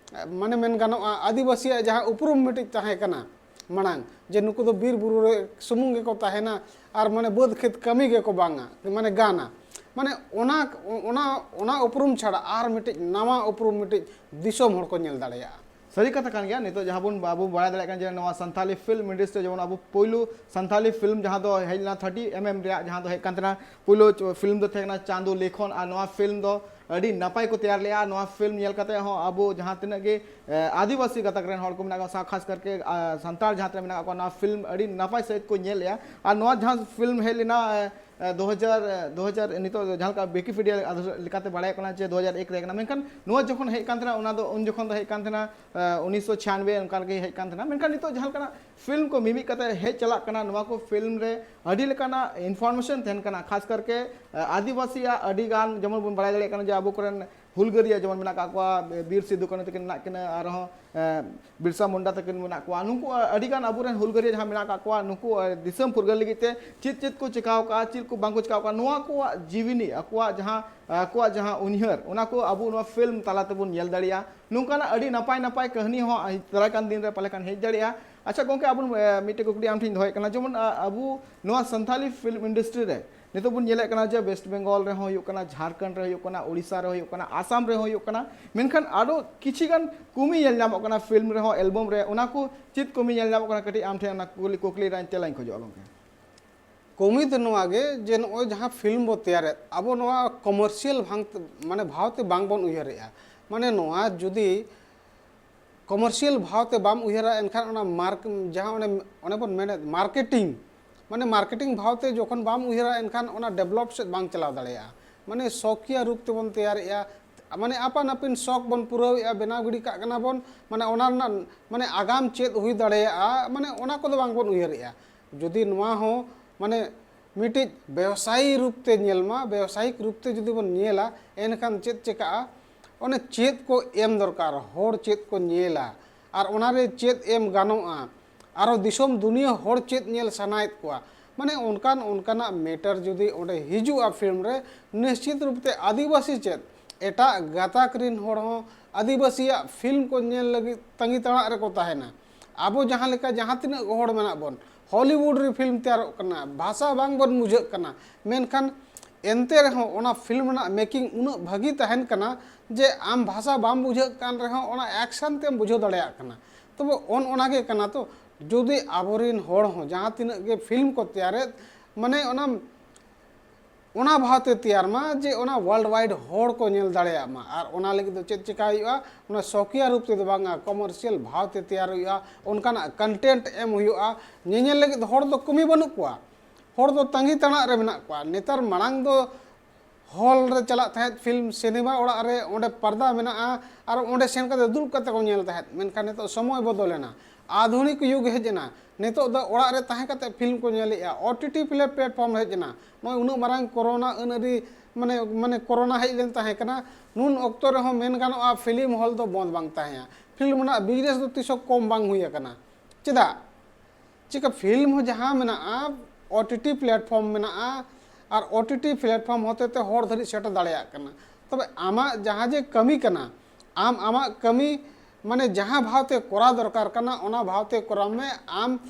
ᱢᱟᱱᱮ ᱢᱮᱱ ᱜᱟᱱᱚᱜᱼᱟ, ᱟᱹᱫᱤᱵᱟᱹᱥᱤᱭᱟᱜ ᱡᱟᱦᱟᱸ ᱩᱯᱨᱩᱢ ᱢᱤᱫᱴᱤᱡ ᱛᱟᱦᱮᱸ ᱠᱟᱱᱟ ᱢᱟᱲᱟᱝ, ᱡᱮ ᱱᱩᱠᱩ ᱫᱚ ᱵᱤᱨ ᱵᱩᱨᱩ ᱨᱮ ᱥᱩᱢᱩᱝ ᱜᱮᱠᱚ ᱛᱟᱦᱮᱱᱟ ᱟᱨ ᱢᱟᱱᱮ ᱵᱟᱹᱫᱽ ᱠᱷᱮᱛ ᱠᱟᱹᱢᱤ ᱜᱮᱠᱚ ᱵᱟᱝᱟ, ᱢᱟᱱᱮ ᱜᱟᱱᱟ, ᱢᱟᱱᱮ ᱚᱱᱟ, ᱚᱱᱟ, ᱚᱱᱟ ᱩᱯᱨᱩᱢ ᱪᱷᱟᱲᱟ ᱟᱨ ᱢᱤᱫᱴᱤᱡ ᱱᱟᱣᱟ ᱩᱯᱨᱩᱢ ᱢᱤᱫᱴᱤᱡ ᱫᱤᱥᱚᱢ ᱦᱚᱲ ᱠᱚ ᱧᱮᱞ ᱫᱟᱲᱮᱭᱟᱜᱼᱟ᱾ ᱥᱟᱹᱨᱤ ᱠᱟᱛᱷᱟ ᱠᱟᱱ ᱜᱮᱭᱟ᱾ ᱱᱤᱛᱚᱜ ᱡᱟᱦᱟᱸ ᱵᱚᱱ, ᱟᱵᱚ ᱵᱟᱲᱟᱭ ᱫᱟᱲᱮᱭᱟᱜ ᱠᱟᱱᱟ ᱡᱮ ᱱᱚᱣᱟ ᱥᱟᱱᱛᱟᱞᱤ ᱯᱷᱤᱞᱢ ᱤᱱᱰᱟᱥᱴᱨᱤ, ᱡᱮᱢᱚᱱ ᱟᱵᱚ ᱯᱳᱭᱞᱳ ᱥᱟᱱᱛᱟᱞᱤ ᱯᱷᱤᱞᱢ ᱡᱟᱦᱟᱸ ᱫᱚ ᱦᱮᱡ ᱞᱮᱱᱟ ᱛᱷᱟᱨᱴᱤ ᱮᱢ ᱮᱢ ᱨᱮᱭᱟᱜ, ᱡᱟᱦᱟᱸ ᱫᱚ ᱦᱮᱡ ᱠᱟᱱ ᱛᱟᱦᱮᱱᱟ, ᱯᱳᱭᱞᱳ ᱪᱚ-, ᱯᱷᱤᱞᱢ ᱫᱚ ᱛᱟᱦᱮᱸ ᱠᱟᱱᱟ ᱪᱟᱸᱫᱳ ᱞᱮᱠᱷᱚᱱ᱾ ᱟᱨ ᱱᱚᱣᱟ ᱯᱷᱤᱞᱢ ᱫᱚ ᱟᱹᱰᱤ ᱱᱟᱯᱟᱭ ᱠᱚ ᱛᱮᱭᱟᱨ ᱞᱮᱜᱼᱟ᱾ ᱱᱚᱣᱟ ᱯᱷᱤᱞᱢ ᱧᱮᱞ ᱠᱟᱛᱮ ᱦᱚᱸ ᱟᱵᱚ ᱡᱟᱦᱟᱸ ᱛᱤᱱᱟᱹᱜ ᱜᱮ, ᱮ, ᱟᱹᱫᱤᱵᱟᱹᱥᱤ ᱜᱟᱛᱟᱠ ᱨᱮᱱ ᱦᱚᱲ ᱠᱚ ᱢᱮᱱᱟᱜ ᱠᱚᱣᱟ, ᱥᱟ-, ᱠᱷᱟᱥ ᱠᱟᱨᱠᱮ, ᱟ, ᱥᱟᱱᱛᱟᱲ ᱡᱟᱦᱟᱸ ᱛᱤᱱᱟᱹᱜ ᱢᱮᱱᱟᱜ ᱠᱚᱣᱟ, ᱱᱚᱣᱟ ᱯᱷᱤᱞᱢ ᱟᱹᱰᱤ ᱱᱟᱯᱟᱭ ᱥᱟᱺᱦᱤᱡ ᱠᱚ ᱧᱮᱞ ᱞᱮᱜᱼᱟ᱾ ᱟᱨ ᱱᱚᱣᱟ ᱡᱟᱦᱟᱸ ᱯᱷᱤᱞᱢ ᱦᱮᱡ ᱞᱮᱱᱟ, ᱮ, ᱮ, ᱫᱩ ᱦᱟᱡᱟᱨ, ᱮ, ᱫᱩ ᱦᱟᱡᱟᱨ, ᱱᱤᱛᱚᱜ ᱡᱟᱦᱟᱸ ᱞᱮᱠᱟ ᱣᱤᱠᱤᱯᱤᱰᱤᱭᱟ ᱞᱮᱠᱟᱛᱮ ᱵᱟᱲᱟᱭᱚᱜ ᱠᱟᱱᱟ ᱡᱮ ᱫᱩ ᱦᱟᱡᱟᱨ ᱮᱠ ᱨᱮ ᱠᱟᱱᱟ, ᱢᱮᱱᱠᱷᱟᱱ ᱱᱚᱣᱟ ᱡᱚᱠᱷᱚᱱ ᱦᱮᱡ ᱠᱟᱱ ᱛᱟᱦᱮᱱᱟ, ᱚᱱᱟ ᱫᱚ ᱩᱱ ᱡᱚᱠᱷᱚᱱ ᱫᱚ ᱦᱮᱡ ᱠᱟᱱ ᱛᱟᱦᱮᱱᱟ, ᱮ, ᱩᱱᱤᱥᱥᱚ ᱪᱷᱤᱭᱟᱱᱵᱮ, ᱚᱱᱠᱟ ᱨᱮᱜᱮ ᱦᱮᱡ ᱠᱟᱱ ᱛᱟᱦᱮᱱᱟ᱾ ᱢᱮᱱᱠᱷᱟᱱ ᱱᱤᱛᱚᱜ ᱡᱟᱦᱟᱸ ᱞᱮᱠᱟᱱᱟᱜ ᱯᱷᱤᱞᱢ ᱠᱚ ᱢᱤᱢᱤᱫ ᱠᱟᱛᱮ ᱦᱮᱡ ᱪᱟᱞᱟᱜ ᱠᱟᱱᱟ, ᱱᱚᱣᱟ ᱠᱚ ᱯᱷᱤᱞᱢ ᱨᱮ ᱟᱹᱰᱤ ᱞᱮᱠᱟᱱᱟᱜ ᱤᱱᱯᱷᱚᱨᱢᱮᱥᱚᱱ ᱛᱟᱦᱮᱱ ᱠᱟᱱᱟ, ᱠᱷᱟᱥ ᱠᱟᱨᱠᱮ, ᱮ, ᱟᱹᱫᱤᱵᱟᱹᱥᱤᱭᱟᱜ ᱟᱹᱰᱤ ᱜᱟᱱ, ᱡᱮᱢᱚᱱ ᱵᱚᱱ ᱵᱟᱲᱟᱭ ᱫᱟᱲᱮᱭᱟᱜ ᱠᱟᱱᱟ ᱡᱮ ᱟᱵᱚ ᱠᱚᱨᱮᱱ ᱦᱩᱞᱜᱟᱹᱨᱤᱭᱟᱹ ᱡᱮᱢᱚᱱ ᱢᱮᱱᱟᱜ ᱟᱠᱟᱫ ᱠᱚᱣᱟ, ᱵᱤᱨ ᱥᱤᱫᱩ ᱠᱟᱹᱱᱦᱩ ᱛᱟᱹᱠᱤᱱ ᱢᱮᱱᱟᱜ ᱠᱤᱱᱟ, ᱟᱨᱦᱚᱸ ᱵᱤᱨᱥᱟ ᱢᱩᱱᱰᱟ ᱛᱟᱹᱠᱤᱱ ᱢᱮᱱᱟᱜ ᱠᱚᱣᱟ, ᱱᱩᱠᱩ ᱟᱹᱰᱤᱜᱟᱱ ᱟᱵᱚᱨᱮᱱ ᱦᱩᱞᱜᱟᱹᱨᱤᱭᱟᱹ ᱡᱟᱦᱟᱸ ᱢᱮᱱᱟᱜ ᱟᱠᱟᱫ ᱠᱚᱣᱟ, ᱱᱩᱠᱩ ᱫᱤᱥᱚᱢ ᱯᱷᱩᱨᱜᱟᱹᱞ ᱞᱟᱹᱜᱤᱫ ᱛᱮ ᱪᱮᱫ ᱪᱮᱫ ᱠᱚ ᱪᱮᱠᱟᱣ ᱠᱟᱜᱼᱟ, ᱪᱮᱫ ᱠᱚ ᱵᱟᱝ ᱠᱚ ᱪᱮᱠᱟᱣ ᱠᱟᱜᱼᱟ, ᱱᱚᱣᱟ ᱠᱚᱣᱟᱜ ᱡᱤᱣᱤᱱᱤ, ᱟᱠᱚᱣᱟᱜ ᱡᱟᱦᱟᱸ ᱟᱠᱚᱣᱟᱜ ᱡᱟᱦᱟᱸ ᱩᱭᱦᱟᱹᱨ, ᱚᱱᱟ ᱠᱚ ᱟᱵᱚ ᱱᱚᱣᱟ ᱯᱷᱤᱞᱢ ᱛᱟᱞᱟ ᱛᱮᱵᱚᱱ ᱧᱮᱞ ᱫᱟᱲᱮᱭᱟᱜᱼᱟ᱾ ᱱᱚᱝᱠᱟᱱᱟᱜ ᱟᱹᱰᱤ ᱱᱟᱯᱟᱭ ᱱᱟᱯᱟᱭ ᱠᱟᱹᱦᱱᱤ ᱦᱚᱸ ᱫᱟᱨᱟᱭ ᱠᱟᱱ ᱫᱤᱱ ᱨᱮ ᱯᱟᱞᱮ ᱠᱷᱟᱱ ᱦᱮᱡ ᱫᱟᱲᱮᱭᱟᱜᱼᱟ᱾ ᱟᱪᱪᱷᱟ ᱜᱚᱢᱠᱮ, ᱟᱵᱚ ᱢᱤᱫᱴᱮᱡ ᱠᱩᱠᱞᱤ ᱟᱢ ᱴᱷᱮᱱ ᱫᱚᱦᱚᱭᱮᱫ ᱠᱟᱱᱟ, ᱡᱮᱢᱚᱱ ᱟᱵᱚ ᱱᱚᱣᱟ ᱥᱟᱱᱛᱟᱞᱤ ᱯᱷᱤᱞᱢ ᱤᱱᱰᱟᱥᱴᱨᱤ ᱨᱮ ᱱᱤᱛᱚᱜ ᱵᱚᱱ ᱧᱮᱞᱮᱫ ᱠᱟᱱᱟ ᱡᱮ ᱳᱭᱮᱥᱴ ᱵᱮᱝᱜᱚᱞ ᱨᱮᱦᱚᱸ ᱦᱩᱭᱩᱜ ᱠᱟᱱᱟ, ᱡᱷᱟᱲᱠᱷᱚᱸᱰ ᱨᱮ ᱦᱩᱭᱩᱜ ᱠᱟᱱᱟ, ᱳᱰᱤᱥᱟ ᱨᱮ ᱦᱩᱭᱩᱜ ᱠᱟᱱᱟ, ᱟᱥᱟᱢ ᱨᱮᱦᱚᱸ ᱦᱩᱭᱩᱜ ᱠᱟᱱᱟ, ᱢᱮᱱᱠᱷᱟᱱ ᱟᱨᱚ ᱠᱤᱪᱷᱤ ᱜᱟᱱ ᱠᱚᱢᱤ ᱧᱮᱞ ᱧᱟᱢᱚᱜ ᱠᱟᱱᱟ ᱯᱷᱤᱞᱢ ᱨᱮᱦᱚᱸ, ᱮᱞᱵᱟᱢ ᱨᱮ᱾ ᱚᱱᱟ ᱠᱚ ᱪᱮᱫ ᱠᱚᱢᱤ ᱧᱮᱞ ᱧᱟᱢᱚᱜ ᱠᱟᱱᱟ? ᱠᱟᱹᱴᱤᱡ ᱟᱢ ᱴᱷᱮᱱ ᱚᱱᱟ ᱠᱩᱠᱞᱤ, ᱠᱩᱠᱞᱤ ᱨᱮᱱᱟᱜ ᱛᱮᱞᱟᱧ ᱠᱷᱚᱡᱚᱜᱼᱟ ᱜᱚᱢᱠᱮ᱾ ᱠᱚᱢᱤ ᱫᱚ ᱱᱚᱣᱟ ᱜᱮ ᱡᱮ ᱱᱚᱜᱼᱚᱭ ᱡᱟᱦᱟᱸ ᱯᱷᱤᱞᱢ ᱵᱚ ᱛᱮᱭᱟᱨᱮᱫ, ᱟᱵᱚ ᱱᱚᱣᱟ ᱠᱚᱢᱟᱨᱥᱤᱭᱟᱞ ᱵᱷᱟᱝ ᱢᱟᱱᱮ ᱵᱷᱟᱣ ᱛᱮ ᱵᱟᱝ ᱵᱚᱱ ᱩᱭᱦᱟᱹᱨᱮᱜᱼᱟ᱾ ᱢᱟᱱᱮ ᱱᱚᱣᱟ ᱡᱩᱫᱤ ᱠᱚᱢᱟᱨᱥᱤᱭᱟᱞ ᱵᱷᱟᱣ ᱛᱮ ᱵᱟᱢ ᱩᱭᱦᱟᱹᱨᱟ, ᱮᱱᱠᱷᱟᱱ ᱚᱱᱟ ᱢᱟᱨᱠ ᱡᱟᱦᱟᱸ ᱚᱱᱮ ᱚᱱᱮ ᱵᱚᱱ ᱢᱮᱱᱮᱫ ᱢᱟᱨᱠᱮᱴᱤᱝ, ᱢᱟᱱᱮ ᱢᱟᱨᱠᱮᱴᱤᱝ ᱵᱷᱟᱣ ᱛᱮ ᱡᱚᱠᱷᱚᱱ ᱵᱟᱢ ᱩᱭᱦᱟᱹᱨᱟ, ᱮᱱᱠᱷᱟᱱ ᱚᱱᱟ ᱰᱮᱵᱷᱞᱚᱯ ᱥᱮᱫ ᱵᱟᱝ ᱪᱟᱞᱟᱣ ᱫᱟᱲᱮᱭᱟᱜᱼᱟ᱾ ᱢᱟᱱᱮ ᱥᱚᱠᱤᱭᱟ ᱨᱩᱯ ᱛᱮᱵᱚᱱ ᱛᱮᱭᱟᱨᱮᱜᱼᱟ, ᱢᱟᱱᱮ ᱟᱯᱟᱱ ᱟᱹᱯᱤᱱ ᱥᱚᱠ ᱵᱚᱱ ᱯᱩᱨᱟᱹᱣᱮᱜᱼᱟ, ᱵᱮᱱᱟᱣ ᱜᱤᱰᱤ ᱠᱟᱜ ᱠᱟᱱᱟ ᱵᱚᱱ, ᱢᱟᱱᱮ ᱚᱱᱟ ᱨᱮᱱᱟᱜ ᱢᱟᱱᱮ ᱟᱜᱟᱢ ᱪᱮᱫ ᱦᱩᱭ ᱫᱟᱲᱮᱭᱟᱜᱼᱟ, ᱢᱟᱱᱮ ᱚᱱᱟ ᱠᱚᱫᱚ ᱵᱟᱝ ᱵᱚᱱ ᱩᱭᱦᱟᱹᱨᱮᱜᱼᱟ᱾ ᱡᱩᱫᱤ ᱱᱚᱣᱟ ᱦᱚᱸ ᱢᱟᱱᱮ ᱢᱤᱫᱴᱤᱡ ᱵᱮᱵᱥᱟᱭᱤ ᱨᱩᱯ ᱛᱮ ᱧᱮᱞ ᱢᱟ, ᱵᱮᱵᱥᱟᱭᱤᱠ ᱨᱩᱯ ᱛᱮ ᱡᱩᱫᱤ ᱵᱚᱱ ᱧᱮᱞᱟ, ᱮᱱᱠᱷᱟᱱ ᱪᱮᱫ ᱪᱮᱠᱟᱜᱼᱟ? ᱚᱱᱮ ᱪᱮᱫ ᱠᱚ ᱮᱢ ᱫᱚᱨᱠᱟᱨ, ᱦᱚᱲ ᱪᱮᱫ ᱠᱚ ᱧᱮᱞᱟ, ᱟᱨ ᱚᱱᱟᱨᱮ ᱪᱮᱫ ᱮᱢ ᱜᱟᱱᱚᱜᱼᱟ, ᱟᱨᱚ ᱫᱤᱥᱚᱢ ᱫᱩᱱᱤᱭᱟᱹ ᱦᱚᱲ ᱪᱮᱫ ᱧᱮᱞ ᱥᱟᱱᱟᱭᱮᱫ ᱠᱚᱣᱟ, ᱢᱟᱱᱮ ᱚᱱᱠᱟᱱ ᱚᱱᱠᱟᱱᱟᱜ ᱢᱮᱴᱟᱨ ᱡᱩᱫᱤ ᱚᱸᱰᱮ ᱦᱤᱡᱩᱜᱼᱟ ᱯᱷᱤᱞᱢ ᱨᱮ, ᱱᱤᱥᱪᱤᱛ ᱨᱩᱯ ᱛᱮ ᱟᱹᱫᱤᱵᱟᱹᱥᱤ ᱪᱮᱫ, ᱮᱴᱟᱜ ᱜᱟᱛᱟᱠ ᱨᱤᱱ ᱦᱚᱲ ᱦᱚᱸ ᱟᱹᱫᱤᱵᱟᱹᱥᱤᱭᱟᱜ ᱯᱷᱤᱞᱢ ᱠᱚ ᱧᱮᱞ ᱞᱟᱹᱜᱤᱫ ᱛᱟᱺᱜᱤ ᱛᱟᱲᱟᱜ ᱨᱮᱠᱚ ᱛᱟᱦᱮᱱᱟ᱾ ᱟᱵᱚ ᱡᱟᱦᱟᱸ ᱞᱮᱠᱟ ᱡᱟᱦᱟᱸ ᱛᱤᱱᱟᱹᱜ ᱦᱚᱲ ᱢᱮᱱᱟᱜ ᱵᱚᱱ, ᱦᱚᱞᱤᱣᱩᱰ ᱨᱮ ᱯᱷᱤᱞᱢ ᱛᱮᱭᱟᱨᱚᱜ ᱠᱟᱱᱟ, ᱵᱷᱟᱥᱟ ᱵᱟᱝ ᱵᱚᱱ ᱵᱩᱡᱷᱟᱹᱜ ᱠᱟᱱᱟ, ᱢᱮᱱᱠᱷᱟᱱ ᱮᱱᱛᱮ ᱨᱮᱦᱚᱸ ᱚᱱᱟ ᱯᱷᱤᱞᱢ ᱨᱮᱱᱟᱜ ᱢᱮᱠᱤᱝ ᱩᱱᱟᱹᱜ ᱵᱷᱟᱹᱜᱤ ᱛᱟᱦᱮᱱ ᱠᱟᱱᱟ ᱡᱮ ᱟᱢ ᱵᱷᱟᱥᱟ ᱵᱟᱢ ᱵᱩᱡᱷᱟᱹᱜ ᱠᱟᱱ ᱨᱮᱦᱚᱸ ᱚᱱᱟ ᱮᱠᱥᱮᱱ ᱛᱮᱢ ᱵᱩᱡᱷᱟᱹᱣ ᱫᱟᱲᱮᱭᱟᱜ ᱠᱟᱱᱟ᱾ ᱛᱚᱵᱮ ᱚᱱ ᱚᱱᱟ ᱜᱮ ᱠᱟᱱᱟ ᱛᱚ, ᱡᱩᱫᱤ ᱟᱵᱚᱨᱮᱱ ᱦᱚᱲ ᱦᱚᱸ ᱡᱟᱦᱟᱸ ᱛᱤᱱᱟᱹᱜ ᱜᱮ ᱯᱷᱤᱞᱢ ᱠᱚ ᱛᱮᱭᱟᱨᱮᱫ, ᱢᱟᱱᱮ ᱚᱱᱟ ᱚᱱᱟ ᱵᱷᱟᱣᱛᱮ ᱛᱮᱭᱟᱨ ᱢᱟ ᱡᱮ ᱚᱱᱟ ᱣᱟᱨᱞᱰ ᱣᱟᱭᱤᱰ ᱦᱚᱲ ᱠᱚ ᱧᱮᱞ ᱫᱟᱲᱮᱭᱟᱜ ᱢᱟ᱾ ᱟᱨ ᱚᱱᱟ ᱞᱟᱹᱜᱤᱫ ᱫᱚ ᱪᱮᱫ ᱪᱮᱠᱟ ᱦᱩᱭᱩᱜᱼᱟ? ᱚᱱᱟ ᱥᱚᱠᱤᱭᱟ ᱨᱩᱯ ᱛᱮᱫᱚ ᱵᱟᱝᱟ, ᱠᱚᱢᱟᱨᱥᱤᱭᱟᱞ ᱵᱷᱟᱣᱛᱮ ᱛᱮᱭᱟᱨ ᱦᱩᱭᱩᱜᱼᱟ, ᱚᱱᱠᱟᱱᱟᱜ ᱠᱚᱱᱴᱮᱱᱴ ᱮᱢ ᱦᱩᱭᱩᱜᱼᱟ᱾ ᱧᱮᱧᱮᱞ ᱞᱟᱹᱜᱤᱫ ᱦᱚᱲ ᱫᱚ ᱠᱚᱢᱤ ᱵᱟᱹᱱᱩᱜ ᱠᱚᱣᱟ, ᱦᱚᱲ ᱫᱚ ᱛᱟᱺᱜᱤ ᱛᱟᱲᱟᱜ ᱨᱮ ᱢᱮᱱᱟᱜ ᱠᱚᱣᱟ᱾ ᱱᱮᱛᱟᱨ ᱢᱟᱲᱟᱝ ᱫᱚ ᱦᱚᱞ ᱨᱮ ᱪᱟᱞᱟᱜ ᱛᱟᱦᱮᱸᱫ ᱯᱷᱤᱞᱢ, ᱥᱤᱱᱮᱢᱟ ᱚᱲᱟᱜ ᱨᱮ, ᱚᱸᱰᱮ ᱯᱟᱨᱫᱟ ᱢᱮᱱᱟᱜᱼᱟ ᱟᱨ ᱚᱸᱰᱮ ᱥᱮᱱ ᱠᱟᱛᱮ ᱫᱩᱲᱩᱵ ᱠᱟᱛᱮ ᱠᱚ ᱧᱮᱞ ᱛᱟᱦᱮᱸᱫ᱾ ᱢᱮᱱᱠᱷᱟᱱ ᱱᱤᱛᱚᱜ ᱥᱚᱢᱚᱭ ᱵᱚᱫᱚᱞ ᱮᱱᱟ, ᱟᱫᱷᱩᱱᱤᱠ ᱡᱩᱜᱽ ᱦᱮᱡ ᱮᱱᱟ᱾ ᱱᱤᱛᱚᱜ ᱫᱚ ᱚᱲᱟᱜ ᱨᱮ ᱛᱟᱦᱮᱸ ᱠᱟᱛᱮ ᱯᱷᱤᱞᱢ ᱠᱚ ᱧᱮᱞᱮᱜᱼᱟ, ᱳ ᱴᱤ ᱴᱤ ᱯᱞᱟᱴᱯᱷᱚᱨᱢ ᱦᱮᱡ ᱮᱱᱟ᱾ ᱱᱚᱜᱼᱚᱭ ᱩᱱᱟᱹᱜ ᱢᱟᱨᱟᱝ ᱠᱳᱨᱳᱱᱟ ᱟᱹᱱ ᱟᱹᱨᱤ ᱢᱟᱱᱮ ᱢᱟᱱᱮ ᱠᱳᱨᱳᱱᱟ ᱦᱮᱡ ᱞᱮᱱ ᱛᱟᱦᱮᱸ ᱠᱟᱱᱟ, ᱱᱩᱱ ᱚᱠᱛᱚ ᱨᱮᱦᱚᱸ ᱢᱮᱱ ᱜᱟᱱᱚᱜᱼᱟ ᱯᱷᱤᱞᱢ ᱦᱚᱞ ᱫᱚ ᱵᱚᱱᱫ ᱵᱟᱝ ᱛᱟᱦᱮᱸᱭᱟ᱾ ᱯᱷᱤᱞᱢ ᱨᱮᱱᱟᱜ ᱵᱤᱡᱽᱱᱮᱥ ᱫᱚ ᱛᱤᱥ ᱦᱚᱸ ᱠᱚᱢ ᱵᱟᱝ ᱦᱩᱭ ᱟᱠᱟᱱᱟ᱾ ᱪᱮᱫᱟᱜ? ᱪᱤᱠᱟᱹ ᱯᱷᱤᱞᱢ ᱦᱚᱸ ᱡᱟᱦᱟᱸ ᱢᱮᱱᱟᱜᱼᱟ, ᱳ ᱴᱤ ᱴᱤ ᱯᱞᱟᱴᱯᱷᱚᱨᱢ ᱢᱮᱱᱟᱜᱼᱟ, ᱟᱨ ᱳ ᱴᱤ ᱴᱤ ᱯᱞᱟᱴᱯᱷᱚᱨᱢ ᱦᱚᱛᱮ ᱛᱮ ᱦᱚᱲ ᱫᱷᱟᱹᱨᱤᱡ ᱥᱮᱴᱮᱨ ᱫᱟᱲᱮᱭᱟᱜ ᱠᱟᱱᱟ᱾ ᱛᱚᱵᱮ ᱟᱢᱟᱜ ᱡᱟᱦᱟᱸ ᱡᱮ ᱠᱟᱹᱢᱤ ᱠᱟᱱᱟ, ᱟᱢ ᱟᱢᱟᱜ ᱠᱟᱹᱢᱤ ᱢᱟᱱᱮ ᱡᱟᱦᱟᱸ ᱵᱷᱟᱣ ᱛᱮ ᱠᱚᱨᱟᱣ ᱫᱚᱨᱠᱟᱨ ᱠᱟᱱᱟ, ᱚᱱᱟ ᱵᱷᱟᱣ ᱛᱮ ᱠᱚᱨᱟᱣ ᱢᱮ᱾ ᱟᱢ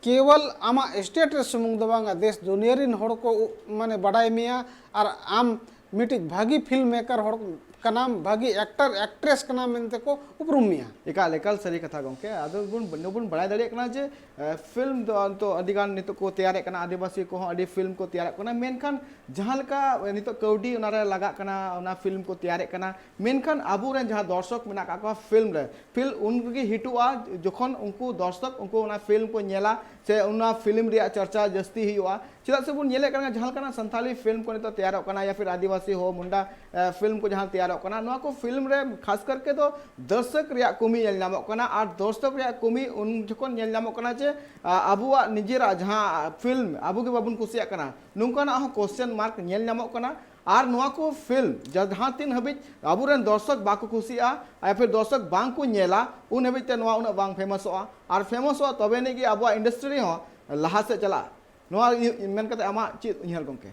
ᱠᱮᱵᱚᱞ ᱟᱢᱟᱜ ᱥᱴᱮᱴ ᱨᱮ ᱥᱩᱢᱩᱝ ᱫᱚ ᱵᱟᱝᱟ, ᱫᱮᱥ ᱫᱩᱱᱤᱭᱟᱹ ᱨᱮᱱ ᱦᱚᱲ ᱠᱚ ᱩ-, ᱢᱟᱱᱮ ᱵᱟᱰᱟᱭ ᱢᱮᱭᱟ, ᱟᱨ ᱟᱢ ᱢᱤᱫᱴᱤᱡ ᱵᱷᱟᱹᱜᱤ ᱯᱷᱤᱞᱢ ᱢᱮᱠᱟᱨ ᱦᱚᱲ ᱠᱟᱱᱟᱢ, ᱵᱷᱟᱹᱜᱤ ᱮᱠᱴᱟᱨ ᱮᱠᱴᱨᱮᱥ ᱠᱟᱱᱟᱢ ᱢᱮᱱᱛᱮ ᱠᱚ ᱩᱯᱨᱩᱢ ᱢᱮᱭᱟ᱾ ᱮᱠᱟᱞ, ᱮᱠᱟᱞ ᱥᱟᱹᱨᱤ ᱠᱟᱛᱷᱟ ᱜᱚᱢᱠᱮ᱾ ᱟᱫᱚ ᱵᱚᱱ, ᱵᱚᱱ ᱵᱟᱲᱟᱭ ᱫᱟᱲᱮᱭᱟᱜ ᱠᱟᱱᱟ ᱡᱮ, ᱮ, ᱯᱷᱤᱞᱢ ᱫᱚ ᱱᱤᱛᱚᱜ ᱟᱹᱰᱤ ᱜᱟᱱ ᱱᱤᱛᱚᱜ ᱠᱚ ᱛᱮᱭᱟᱨᱮᱫ ᱠᱟᱱᱟ, ᱟᱹᱫᱤᱵᱟᱹᱥᱤ ᱠᱚᱦᱚᱸ ᱟᱹᱰᱤ ᱯᱷᱤᱞᱢ ᱠᱚ ᱛᱮᱭᱟᱨᱮᱫ ᱠᱟᱱᱟ, ᱢᱮᱱᱠᱷᱟᱱ ᱡᱟᱦᱟᱸ ᱞᱮᱠᱟ ᱱᱤᱛᱚᱜ ᱠᱟᱹᱣᱰᱤ ᱚᱱᱟᱨᱮ ᱞᱟᱜᱟᱜ ᱠᱟᱱᱟ, ᱚᱱᱟ ᱯᱷᱤᱞᱢ ᱠᱚ ᱛᱮᱭᱟᱨᱮᱫ ᱠᱟᱱᱟ, ᱢᱮᱱᱠᱷᱟᱱ ᱟᱵᱚᱨᱮᱱ ᱡᱟᱦᱟᱸ ᱫᱚᱨᱥᱚᱠ ᱢᱮᱱᱟᱜ ᱟᱠᱟᱫ ᱠᱚᱣᱟ ᱯᱷᱤᱞᱢ ᱨᱮ, ᱯᱷᱤᱞ ᱩᱱ ᱨᱮᱜᱮ ᱦᱤᱴᱚᱜᱼᱟ ᱡᱚᱠᱷᱚᱱ ᱩᱱᱠᱩ ᱫᱚᱨᱥᱚᱠ ᱩᱱᱠᱩ ᱚᱱᱟ ᱯᱷᱤᱞᱢ ᱠᱚ ᱧᱮᱞᱟ ᱥᱮ ᱚᱱᱟ ᱯᱷᱤᱞᱢ ᱨᱮᱭᱟᱜ ᱪᱟᱨᱪᱟ ᱡᱟᱹᱥᱛᱤ ᱦᱩᱭᱩᱜᱼᱟ᱾ ᱪᱮᱫᱟᱜ ᱥᱮ ᱵᱚᱱ ᱧᱮᱞᱮᱫ ᱠᱟᱱᱟ ᱡᱟᱦᱟᱸ ᱞᱮᱠᱟᱱᱟᱜ ᱥᱟᱱᱛᱟᱞᱤ ᱯᱷᱤᱞᱢ ᱠᱚ ᱱᱤᱛᱚᱜ ᱛᱮᱭᱟᱨᱚᱜ ᱠᱟᱱᱟ, ᱭᱟ ᱯᱷᱤᱨ ᱟᱹᱫᱤᱵᱟᱹᱥᱤ ᱦᱳ ᱢᱩᱱᱰᱟ, ᱮ, ᱯᱷᱤᱞᱢ ᱠᱚ ᱡᱟᱦᱟᱸ ᱛᱮᱭᱟᱨᱚᱜ ᱠᱟᱱᱟ, ᱱᱚᱣᱟ ᱠᱚ ᱯᱷᱤᱞᱢ ᱨᱮ ᱠᱷᱟᱥ ᱠᱟᱨᱠᱮ ᱫᱚ ᱫᱚᱨᱥᱚᱠ ᱨᱮᱭᱟᱜ ᱠᱚᱢᱤ ᱧᱮᱞ ᱧᱟᱢᱚᱜ ᱠᱟᱱᱟ᱾ ᱟᱨ ᱫᱚᱨᱥᱚᱠ ᱨᱮᱭᱟᱜ ᱠᱚᱢᱤ ᱩᱱ ᱡᱚᱠᱷᱚᱱ ᱧᱮᱞ ᱧᱟᱢᱚᱜ ᱠᱟᱱᱟ ᱡᱮ, ᱟ, ᱟᱵᱚᱣᱟᱜ ᱱᱤᱡᱮᱨᱟᱜ ᱡᱟᱦᱟᱸ ᱯᱷᱤᱞᱢ ᱟᱵᱚ ᱜᱮ ᱵᱟᱵᱚᱱ ᱠᱩᱥᱤᱭᱟᱜ ᱠᱟᱱᱟ, ᱱᱚᱝᱠᱟᱱᱟᱜ ᱦᱚᱸ ᱠᱚᱥᱪᱮᱱ ᱢᱟᱨᱠ ᱧᱮᱞ ᱧᱟᱢᱚᱜ ᱠᱟᱱᱟ᱾ ᱟᱨ ᱱᱚᱣᱟ ᱠᱚ ᱯᱷᱤᱞᱢ ᱡᱟ-, ᱡᱟᱦᱟᱸ ᱛᱤᱱ ᱦᱟᱹᱵᱤᱡ ᱟᱵᱚᱨᱮᱱ ᱫᱚᱨᱥᱚᱠ ᱵᱟᱠᱚ ᱠᱩᱥᱤᱭᱟᱜᱼᱟ, ᱭᱟ ᱯᱷᱤᱨ ᱫᱚᱨᱥᱚᱠ ᱵᱟᱝ ᱠᱚ ᱧᱮᱞᱟ, ᱩᱱ ᱦᱟᱹᱵᱤᱡ ᱛᱮ ᱱᱚᱣᱟ ᱩᱱᱟᱹᱜ ᱵᱟᱝ ᱯᱷᱮᱢᱟᱥᱚᱜᱼᱟ᱾ ᱟᱨ ᱯᱷᱮᱢᱟᱥᱚᱜᱼᱟ ᱛᱚᱵᱮ ᱟᱹᱱᱤᱡ ᱜᱮ ᱟᱵᱚᱣᱟᱜ ᱤᱱᱰᱟᱥᱴᱨᱤ ᱦᱚᱸ ᱞᱟᱦᱟ ᱥᱮᱫ ᱪᱟᱞᱟᱜᱼᱟ᱾ ᱱᱚᱣᱟ ᱤ-, ᱢᱮᱱ ᱠᱟᱛᱮ ᱟᱢᱟᱜ ᱪᱮᱫ ᱩᱭᱦᱟᱹᱨ ᱜᱚᱢᱠᱮ?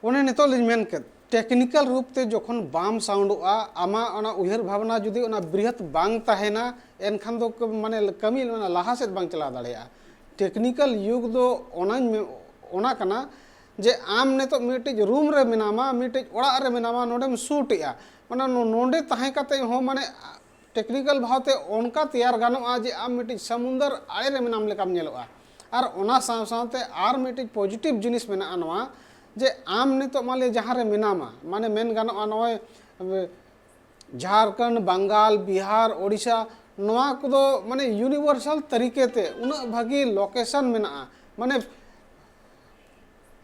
ᱚᱱᱮ ᱱᱤᱛᱚᱜ ᱞᱤᱧ ᱢᱮᱱ ᱠᱮᱫ, ᱴᱮᱠᱱᱤᱠᱟᱞ ᱨᱩᱯ ᱛᱮ ᱡᱚᱠᱷᱚᱱ ᱵᱟᱢ ᱥᱟᱣᱩᱱᱰᱚᱜᱼᱟ, ᱟᱢᱟᱜ ᱚᱱᱟ ᱩᱭᱦᱟᱹᱨ ᱵᱷᱟᱵᱽᱱᱟ ᱡᱩᱫᱤ ᱚᱱᱟ ᱵᱨᱤᱦᱚᱛ ᱵᱟᱝ ᱛᱟᱦᱮᱱᱟ, ᱮᱱᱠᱷᱟᱱ ᱫᱚ ᱠ-, ᱢᱟᱱᱮ ᱠᱟᱹᱢᱤ ᱚᱱᱟ ᱞᱟᱦᱟ ᱥᱮᱫ ᱵᱟᱝ ᱪᱟᱞᱟᱣ ᱫᱟᱲᱮᱭᱟᱜᱼᱟ᱾ ᱴᱮᱠᱱᱤᱠᱟᱞ ᱭᱩᱜᱽ ᱫᱚ ᱚᱱᱟᱧ ᱢᱮ-, ᱚᱱᱟ ᱠᱟᱱᱟ ᱡᱮ ᱟᱢ ᱱᱤᱛᱚᱜ ᱢᱤᱫᱴᱤᱡ ᱨᱩᱢ ᱨᱮ ᱢᱮᱱᱟᱢᱟ, ᱢᱤᱫᱴᱤᱡ ᱚᱲᱟᱜ ᱨᱮ ᱢᱮᱱᱟᱢᱟ, ᱱᱚᱰᱮᱢ ᱥᱩᱴ ᱮᱜᱼᱟ, ᱢᱟᱱᱮ ᱱᱚ-, ᱱᱚᱰᱮ ᱛᱟᱦᱮᱸ ᱠᱟᱛᱮ ᱦᱚᱸ ᱢᱟᱱᱮ ᱴᱮᱠᱱᱤᱠᱟᱞ ᱵᱷᱟᱵᱽ ᱛᱮ ᱚᱱᱠᱟ ᱛᱮᱭᱟᱨ ᱜᱟᱱᱚᱜᱼᱟ ᱡᱮ ᱟᱢ ᱢᱤᱫᱴᱤᱡ ᱥᱟᱢᱩᱱᱫᱟᱨ ᱟᱲᱮ ᱨᱮ ᱢᱮᱱᱟᱢ ᱞᱮᱠᱟᱢ ᱧᱮᱞᱚᱜᱼᱟ᱾ ᱟᱨ ᱚᱱᱟ ᱥᱟᱶ ᱥᱟᱶᱛᱮ ᱟᱨ ᱢᱤᱫᱴᱤᱡ ᱯᱚᱡᱤᱴᱤᱵᱷ ᱡᱤᱱᱤᱥ ᱢᱮᱱᱟᱜᱼᱟ ᱱᱚᱣᱟ, ᱡᱮ ᱟᱢ ᱱᱤᱛᱚᱜ ᱢᱟᱱ ᱞᱤᱭᱟ ᱡᱟᱦᱟᱸ ᱨᱮ ᱢᱮᱱᱟᱢᱟ, ᱢᱟᱱᱮ ᱢᱮᱱ ᱜᱟᱱᱚᱜᱼᱟ ᱱᱚᱜᱼᱚᱭ, ᱮ, ᱡᱷᱟᱲᱠᱷᱚᱸᱰ, ᱵᱟᱝᱜᱟᱞ, ᱵᱤᱦᱟᱨ, ᱳᱰᱤᱥᱟ, ᱱᱚᱣᱟ ᱠᱚᱫᱚ ᱢᱟᱱᱮ ᱤᱭᱩᱱᱤᱵᱷᱟᱨᱥᱟᱞ ᱛᱟᱹᱨᱤᱠᱟ ᱛᱮ ᱩᱱᱟᱹᱜ ᱵᱷᱟᱹᱜᱤ ᱞᱳᱠᱮᱥᱚᱱ ᱢᱮᱱᱟᱜᱼᱟ, ᱢᱟᱱᱮ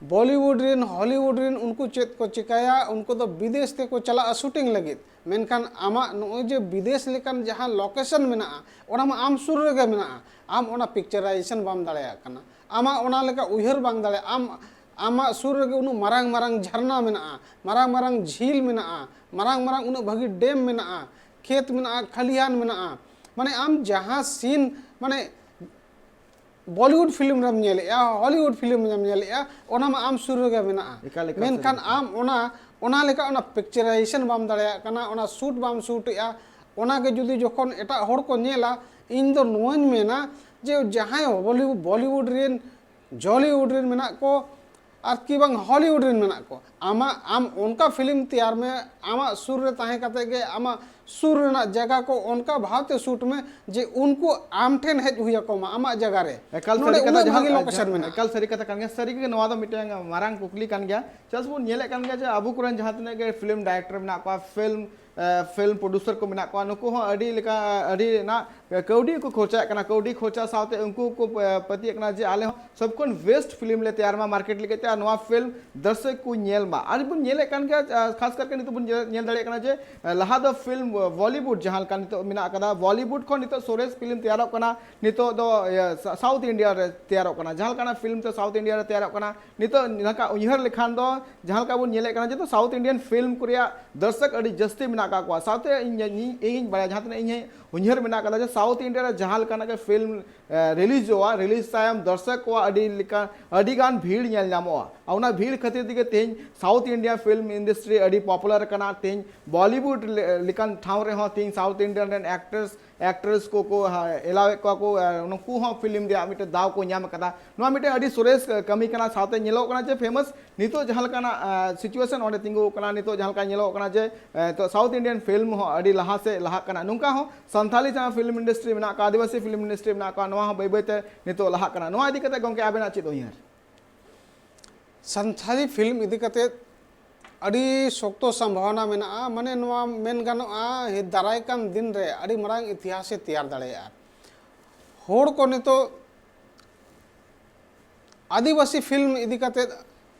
ᱵᱚᱞᱤᱣᱩᱰ ᱨᱮᱱ, ᱦᱚᱞᱤᱣᱩᱰ ᱨᱮᱱ ᱩᱱᱠᱩ ᱪᱮᱫ ᱠᱚ ᱪᱤᱠᱟᱹᱭᱟ? ᱩᱱᱠᱩ ᱫᱚ ᱵᱤᱫᱮᱥ ᱛᱮᱠᱚ ᱪᱟᱞᱟᱜᱼᱟ ᱥᱩᱴᱤᱝ ᱞᱟᱹᱜᱤᱫ᱾ ᱢᱮᱱᱠᱷᱟᱱ ᱟᱢᱟᱜ ᱱᱚᱜᱼᱚᱭ ᱡᱮ ᱵᱤᱫᱮᱥ ᱞᱮᱠᱟᱱ ᱡᱟᱦᱟᱸ ᱞᱳᱠᱮᱥᱚᱱ ᱢᱮᱱᱟᱜᱼᱟ, ᱚᱱᱟ ᱢᱟ ᱟᱢ ᱥᱩᱨ ᱨᱮᱜᱮ ᱢᱮᱱᱟᱜᱼᱟ, ᱟᱢ ᱚᱱᱟ ᱯᱤᱠᱪᱟᱨᱟᱭᱡᱮᱥᱚᱱ ᱵᱟᱢ ᱫᱟᱲᱮᱭᱟᱜ ᱠᱟᱱᱟ, ᱟᱢᱟᱜ ᱚᱱᱟ ᱞᱮᱠᱟ ᱩᱭᱦᱟᱹᱨ ᱵᱟᱝ ᱫᱟᱲᱮᱭᱟᱜᱼᱟ, ᱟᱢ ᱟᱢᱟᱜ ᱥᱩᱨ ᱨᱮᱜᱮ ᱩᱱᱟᱹᱜ ᱢᱟᱨᱟᱝ ᱢᱟᱨᱟᱝ ᱡᱷᱟᱨᱱᱟ ᱢᱮᱱᱟᱜᱼᱟ, ᱢᱟᱨᱟᱝ ᱢᱟᱨᱟᱝ ᱡᱷᱤᱞ ᱢᱮᱱᱟᱜᱼᱟ, ᱢᱟᱨᱟᱝ ᱢᱟᱨᱟᱝ ᱩᱱᱟᱹᱜ ᱵᱷᱟᱹᱜᱤ ᱰᱮᱢ ᱢᱮᱱᱟᱜᱼᱟ, ᱠᱷᱮᱛ ᱢᱮᱱᱟᱜᱼᱟ, ᱠᱷᱟᱞᱤᱦᱟᱱ ᱢᱮᱱᱟᱜᱼᱟ᱾ ᱢᱟᱱᱮ ᱟᱢ ᱡᱟᱦᱟᱸ ᱥᱤᱱ, ᱢᱟᱱᱮ ᱵᱚᱞᱤᱣᱩᱰ ᱯᱷᱤᱞᱢ ᱨᱮᱢ ᱧᱮᱞᱮᱜᱼᱟ, ᱦᱚᱞᱤᱣᱩᱰ ᱯᱷᱤᱞᱢ ᱨᱮᱢ ᱧᱮᱞᱮᱜᱼᱟ, ᱚᱱᱟ ᱢᱟ ᱟᱢ ᱥᱩᱨ ᱨᱮᱜᱮ ᱢᱮᱱᱟᱜᱼᱟ᱾ ᱮᱠᱟᱞ, ᱮᱠᱟᱞ ᱢᱮᱱᱠᱷᱟᱱ ᱥᱟᱹᱨᱤ᱾ ᱟᱢ ᱚᱱᱟ, ᱚᱱᱟ ᱞᱮᱠᱟ ᱚᱱᱟ ᱯᱤᱠᱪᱟᱨᱟᱭᱡᱮᱥᱚᱱ ᱵᱟᱢ ᱫᱟᱲᱮᱭᱟᱜ ᱠᱟᱱᱟ, ᱚᱱᱟ ᱥᱩᱴ ᱵᱟᱢ ᱥᱩᱴᱮᱜᱼᱟ, ᱚᱱᱟᱜᱮ ᱡᱩᱫᱤ ᱡᱚᱠᱷᱚᱱ ᱮᱴᱟᱜ ᱦᱚᱲ ᱠᱚ ᱧᱮᱞᱟ, ᱤᱧ ᱫᱚ ᱱᱚᱣᱟᱧ ᱢᱮᱱᱟ ᱡᱮ ᱡᱟᱦᱟᱸᱭ ᱵᱚᱞᱤᱣᱩᱰ, ᱵᱚᱞᱤᱣᱩᱰ ᱨᱮᱱ, ᱡᱚᱞᱤᱣᱩᱰ ᱨᱮᱱ ᱢᱮᱱᱟᱜ ᱠᱚ, ᱟᱨ ᱠᱤ ᱵᱟᱝ ᱦᱚᱞᱤᱣᱩᱰ ᱨᱮᱱ ᱢᱮᱱᱟᱜ ᱠᱚ, ᱟᱢᱟᱜ, ᱟᱢ ᱚᱱᱠᱟ ᱯᱷᱤᱞᱢ ᱛᱮᱭᱟᱨ ᱢᱮ, ᱟᱢᱟᱜ ᱥᱩᱨ ᱨᱮ ᱛᱟᱦᱮᱸ ᱠᱟᱛᱮ ᱜᱮ ᱟᱢᱟᱜ ᱥᱩᱨ ᱨᱮᱱᱟᱜ ᱡᱟᱭᱜᱟ ᱠᱚ ᱚᱱᱠᱟ ᱵᱷᱟᱵᱽ ᱛᱮ ᱥᱩᱴ ᱢᱮ ᱡᱮ ᱩᱱᱠᱩ ᱟᱢ ᱴᱷᱮᱱ ᱦᱮᱡ ᱦᱩᱭ ᱟᱠᱚ ᱢᱟ, ᱟᱢᱟᱜ ᱡᱟᱭᱜᱟ ᱨᱮ᱾ ᱮᱠᱟᱞ ᱱᱚᱰᱮ ᱥᱟᱹᱨᱤ ᱠᱟᱛᱷᱟ, ᱩᱱᱟᱹᱜ ᱡᱟᱦᱟᱸ, ᱵᱷᱟᱹᱜᱤ ᱞᱳᱠᱮᱥᱚᱱ ᱡᱟᱦᱟᱸ, ᱢᱮᱱᱟᱜᱼᱟ᱾ ᱮᱠᱟᱞ ᱥᱟᱹᱨᱤ ᱠᱟᱛᱷᱟ ᱠᱟᱱ ᱜᱮᱭᱟ᱾ ᱥᱟᱹᱨᱤ ᱜᱮ ᱱᱚᱣᱟ ᱫᱚ ᱢᱤᱫᱴᱟᱝ ᱢᱟᱨᱟᱝ ᱠᱩᱠᱞᱤ ᱠᱟᱱ ᱜᱮᱭᱟ᱾ ᱪᱮᱫᱟᱜ ᱥᱮ ᱵᱚᱱ ᱧᱮᱞᱮᱫ ᱠᱟᱱ ᱜᱮᱭᱟ ᱡᱮ ᱟᱵᱚ ᱠᱚᱨᱮᱱ ᱡᱟᱦᱟᱸ ᱛᱤᱱᱟᱹᱜ ᱜᱮ ᱯᱷᱤᱞᱢ ᱰᱟᱭᱨᱮᱠᱴᱚᱨ ᱢᱮᱱᱟᱜ ᱠᱚᱣᱟ, ᱯᱷᱤᱞᱢ, ᱯᱷᱤᱞᱢ ᱯᱨᱚᱰᱩᱥᱟᱨ ᱠᱚ ᱢᱮᱱᱟᱜ ᱠᱚᱣᱟ, ᱱᱩᱠᱩ ᱦᱚᱸ ᱟᱹᱰᱤ ᱞᱮᱠᱟ, ᱟᱹᱰᱤ ᱨᱮᱱᱟᱜ ᱠᱟᱹᱣᱰᱤ ᱠᱚ ᱠᱷᱚᱨᱪᱟᱭᱮᱫ ᱠᱟᱱᱟ᱾ ᱠᱟᱹᱣᱰᱤ ᱠᱷᱚᱨᱪᱟ ᱥᱟᱶᱛᱮ ᱩᱱᱠᱩ ᱠᱚ ᱯᱟᱹᱛᱭᱟᱹᱜ ᱠᱟᱱᱟ ᱡᱮ ᱟᱞᱮ ᱦᱚᱸ ᱥᱚᱵ ᱠᱷᱚᱱ ᱵᱮᱥᱴ ᱯᱷᱤᱞᱢ ᱞᱮ ᱛᱮᱭᱟᱨ ᱢᱟ, ᱢᱟᱨᱠᱮᱴ ᱞᱟᱹᱜᱤᱫ ᱛᱮ, ᱟᱨ ᱱᱚᱣᱟ ᱯᱷᱤᱞᱢ ᱫᱚᱨᱥᱚᱠ ᱠᱚ ᱧᱮᱞ ᱢᱟ᱾ ᱟᱨ ᱵᱚᱱ ᱧᱮᱞᱮᱫ ᱠᱟᱱ ᱜᱮᱭᱟ, ᱠᱷᱟᱥ ᱠᱟᱨᱠᱮ ᱱᱤᱛᱚᱜ ᱵᱚᱱ ᱧᱮᱞ ᱧᱮᱞ ᱫᱟᱲᱮᱭᱟᱜ ᱠᱟᱱᱟ ᱡᱮ ᱞᱟᱦᱟ ᱫᱚ ᱯᱷᱤᱞᱢ ᱵᱚᱞᱤᱣᱩᱰ ᱡᱟᱦᱟᱸ ᱞᱮᱠᱟ ᱱᱤᱛᱚᱜ ᱢᱮᱱᱟᱜ ᱟᱠᱟᱫᱟ, ᱵᱚᱞᱤᱣᱩᱰ ᱠᱷᱚᱱ ᱱᱤᱛᱚᱜ ᱥᱚᱨᱮᱥ ᱯᱷᱤᱞᱢ ᱛᱮᱭᱟᱨᱚᱜ ᱠᱟᱱᱟ, ᱱᱤᱛᱚᱜ ᱫᱚ ᱤᱭᱟᱹ, ᱥᱟ-, ᱥᱟᱣᱩᱛᱷ ᱤᱱᱰᱤᱭᱟ ᱨᱮ ᱛᱮᱭᱟᱨᱚᱜ ᱠᱟᱱᱟ᱾ ᱡᱟᱦᱟᱸ ᱞᱮᱠᱟᱱᱟᱜ ᱯᱷᱤᱞᱢ ᱛᱮ ᱥᱟᱣᱩᱛᱷ ᱤᱱᱰᱤᱭᱟ ᱨᱮ ᱛᱮᱭᱟᱨᱚᱜ ᱠᱟᱱᱟ, ᱱᱤᱛᱚᱜ ᱡᱟᱦᱟᱸ ᱞᱮᱠᱟ ᱩᱭᱦᱟᱹᱨ ᱞᱮᱠᱷᱟᱱ ᱫᱚ, ᱡᱟᱦᱟᱸ ᱞᱮᱠᱟ ᱵᱚᱱ ᱧᱮᱞᱮᱫ ᱠᱟᱱᱟ ᱡᱮ ᱥᱟᱣᱩᱛᱷ ᱤᱱᱰᱤᱭᱟᱱ ᱯᱷᱤᱞᱢ ᱠᱚ ᱨᱮᱭᱟᱜ ᱫᱚᱨᱥᱚᱠ ᱟᱹᱰᱤ ᱡᱟᱹᱥᱛᱤ ᱢᱮᱱᱟᱜ ᱟᱠᱟᱫ ᱠᱚᱣᱟ᱾ ᱥᱟᱶᱛᱮ ᱤᱧ, ᱤᱧ, ᱤᱧᱤᱧ ᱵᱟᱲᱟᱭᱟ, ᱡᱟᱦᱟᱸ ᱛᱤᱱᱟᱹᱜ ᱤᱧ ᱩᱭᱦᱟᱹᱨ ᱢᱮᱱᱟᱜ ᱟᱠᱟᱫᱟ ᱡᱮ ᱥᱟᱣᱩᱛᱷ ᱤᱱᱰᱤᱭᱟ ᱨᱮ ᱡᱟᱦᱟᱸ ᱞᱮᱠᱟᱱᱟᱜ ᱜᱮ ᱯᱷᱤᱞᱢ ᱨᱤᱞᱤᱡᱚᱜᱼᱟ, ᱨᱤᱞᱤᱡᱽ ᱛᱟᱭᱚᱢ ᱫᱚᱨᱥᱚᱠ ᱠᱚᱣᱟᱜ ᱟᱹᱰᱤ ᱞᱮᱠᱟ, ᱟᱹᱰᱤ ᱜᱟᱱ ᱵᱷᱤᱲ ᱧᱮᱞ ᱧᱟᱢᱚᱜᱼᱟ᱾ ᱟᱨ ᱚᱱᱟ ᱵᱷᱤᱲ ᱠᱷᱟᱹᱛᱤᱨ ᱛᱮᱜᱮ ᱛᱮᱦᱮᱧ ᱥᱟᱣᱩᱛᱷ ᱤᱱᱰᱤᱭᱟ ᱯᱷᱤᱞᱢ ᱤᱱᱰᱟᱥᱴᱨᱤ ᱟᱹᱰᱤ ᱯᱚᱯᱩᱞᱟᱨ ᱟᱠᱟᱱᱟ᱾ ᱛᱮᱦᱮᱧ ᱵᱚᱞᱤᱣᱩᱰ ᱞᱮ-, ᱞᱮᱠᱟᱱ ᱴᱷᱟᱶ ᱨᱮᱦᱚᱸ ᱛᱮᱦᱮᱧ ᱥᱟᱣᱩᱛᱷ ᱤᱱᱰᱤᱭᱟᱱ ᱨᱮᱱ ᱮᱠᱴᱨᱮᱥ, ᱮᱠᱴᱨᱮᱥ ᱠᱚᱠᱚ ᱦᱟ-, ᱮᱞᱟᱣᱮᱫ ᱠᱚᱣᱟ ᱠᱚ, ᱟᱨ ᱱᱩᱠᱩ ᱦᱚᱸ ᱯᱷᱤᱞᱢ ᱨᱮᱭᱟᱜ ᱢᱤᱫᱴᱮᱱ ᱫᱟᱣ ᱠᱚ ᱧᱟᱢ ᱟᱠᱟᱫᱟ᱾ ᱱᱚᱣᱟ ᱢᱤᱫᱴᱮᱱ ᱟᱹᱰᱤ ᱥᱚᱨᱮᱥ ᱠᱟᱹᱢᱤ ᱠᱟᱱᱟ᱾ ᱥᱟᱶᱛᱮ ᱧᱮᱞᱚᱜ ᱠᱟᱱᱟ ᱡᱮ ᱯᱷᱮᱢᱟᱥ ᱱᱤᱛᱚᱜ ᱡᱟᱦᱟᱸ ᱞᱮᱠᱟᱱᱟᱜ, ᱟ, ᱥᱤᱪᱩᱭᱮᱥᱚᱱ ᱚᱸᱰᱮ ᱛᱤᱸᱜᱩ ᱟᱠᱟᱱᱟ, ᱱᱤᱛᱚᱜ ᱡᱟᱦᱟᱸ ᱞᱮᱠᱟ ᱧᱮᱞᱚᱜ ᱠᱟᱱᱟ ᱡᱮ, ᱮ, ᱱᱤᱛᱚᱜ ᱥᱟᱣᱩᱛᱷ ᱤᱱᱰᱤᱭᱟᱱ ᱯᱷᱤᱞᱢ ᱦᱚᱸ ᱟᱹᱰᱤ ᱞᱟᱦᱟ ᱥᱮᱫ ᱞᱟᱦᱟᱜ ᱠᱟᱱᱟ᱾ ᱱᱚᱝᱠᱟ ᱦᱚᱸ ᱥᱟᱱᱛᱷᱟᱞᱤ ᱡᱟᱦᱟᱸ ᱯᱷᱤᱞᱢ ᱤᱱᱰᱟᱥᱴᱨᱤ ᱢᱮᱱᱟᱜ ᱠᱚᱣᱟ, ᱟᱹᱫᱤᱵᱟᱹᱥᱤ ᱯᱷᱤᱞᱢ ᱤᱱᱰᱟᱥᱴᱨᱤ ᱢᱮᱱᱟᱜ ᱠᱚᱣᱟ, ᱱᱚᱣᱟ ᱦᱚᱸ ᱵᱟᱹᱭ ᱵᱟᱹᱭ ᱛᱮ ᱱᱤᱛᱚᱜ ᱞᱟᱦᱟᱜ ᱠᱟᱱᱟ᱾ ᱱᱚᱣᱟ ᱤᱫᱤ ᱠᱟᱛᱮ ᱜᱚᱢᱠᱮ ᱟᱵᱮᱱᱟᱜ ᱪᱮᱫ ᱩᱭᱦᱟᱹᱨ? ᱥᱟᱱᱛᱷᱟᱞᱤ ᱯᱷᱤᱞᱢ ᱤᱫᱤ ᱠᱟᱛᱮ ᱟᱹᱰᱤ ᱥᱚᱠᱛᱚ ᱥᱚᱢᱵᱷᱟᱵᱚᱱᱟ ᱢᱮᱱᱟᱜᱼᱟ᱾ ᱢᱟᱱᱮ ᱱᱚᱣᱟ ᱢᱮᱱ ᱜᱟᱱᱚᱜᱼᱟ, ᱦᱮ-, ᱫᱟᱨᱟᱭ ᱠᱟᱱ ᱫᱤᱱ ᱨᱮ ᱟᱹᱰᱤ ᱢᱟᱨᱟᱝ ᱤᱛᱤᱦᱟᱥᱮ ᱛᱮᱭᱟᱨ ᱫᱟᱲᱮᱭᱟᱜᱼᱟ᱾ ᱦᱚᱲ ᱠᱚ ᱱᱤᱛᱚᱜ ᱟᱹᱫᱤᱵᱟᱹᱥᱤ ᱯᱷᱤᱞᱢ ᱤᱫᱤ ᱠᱟᱛᱮ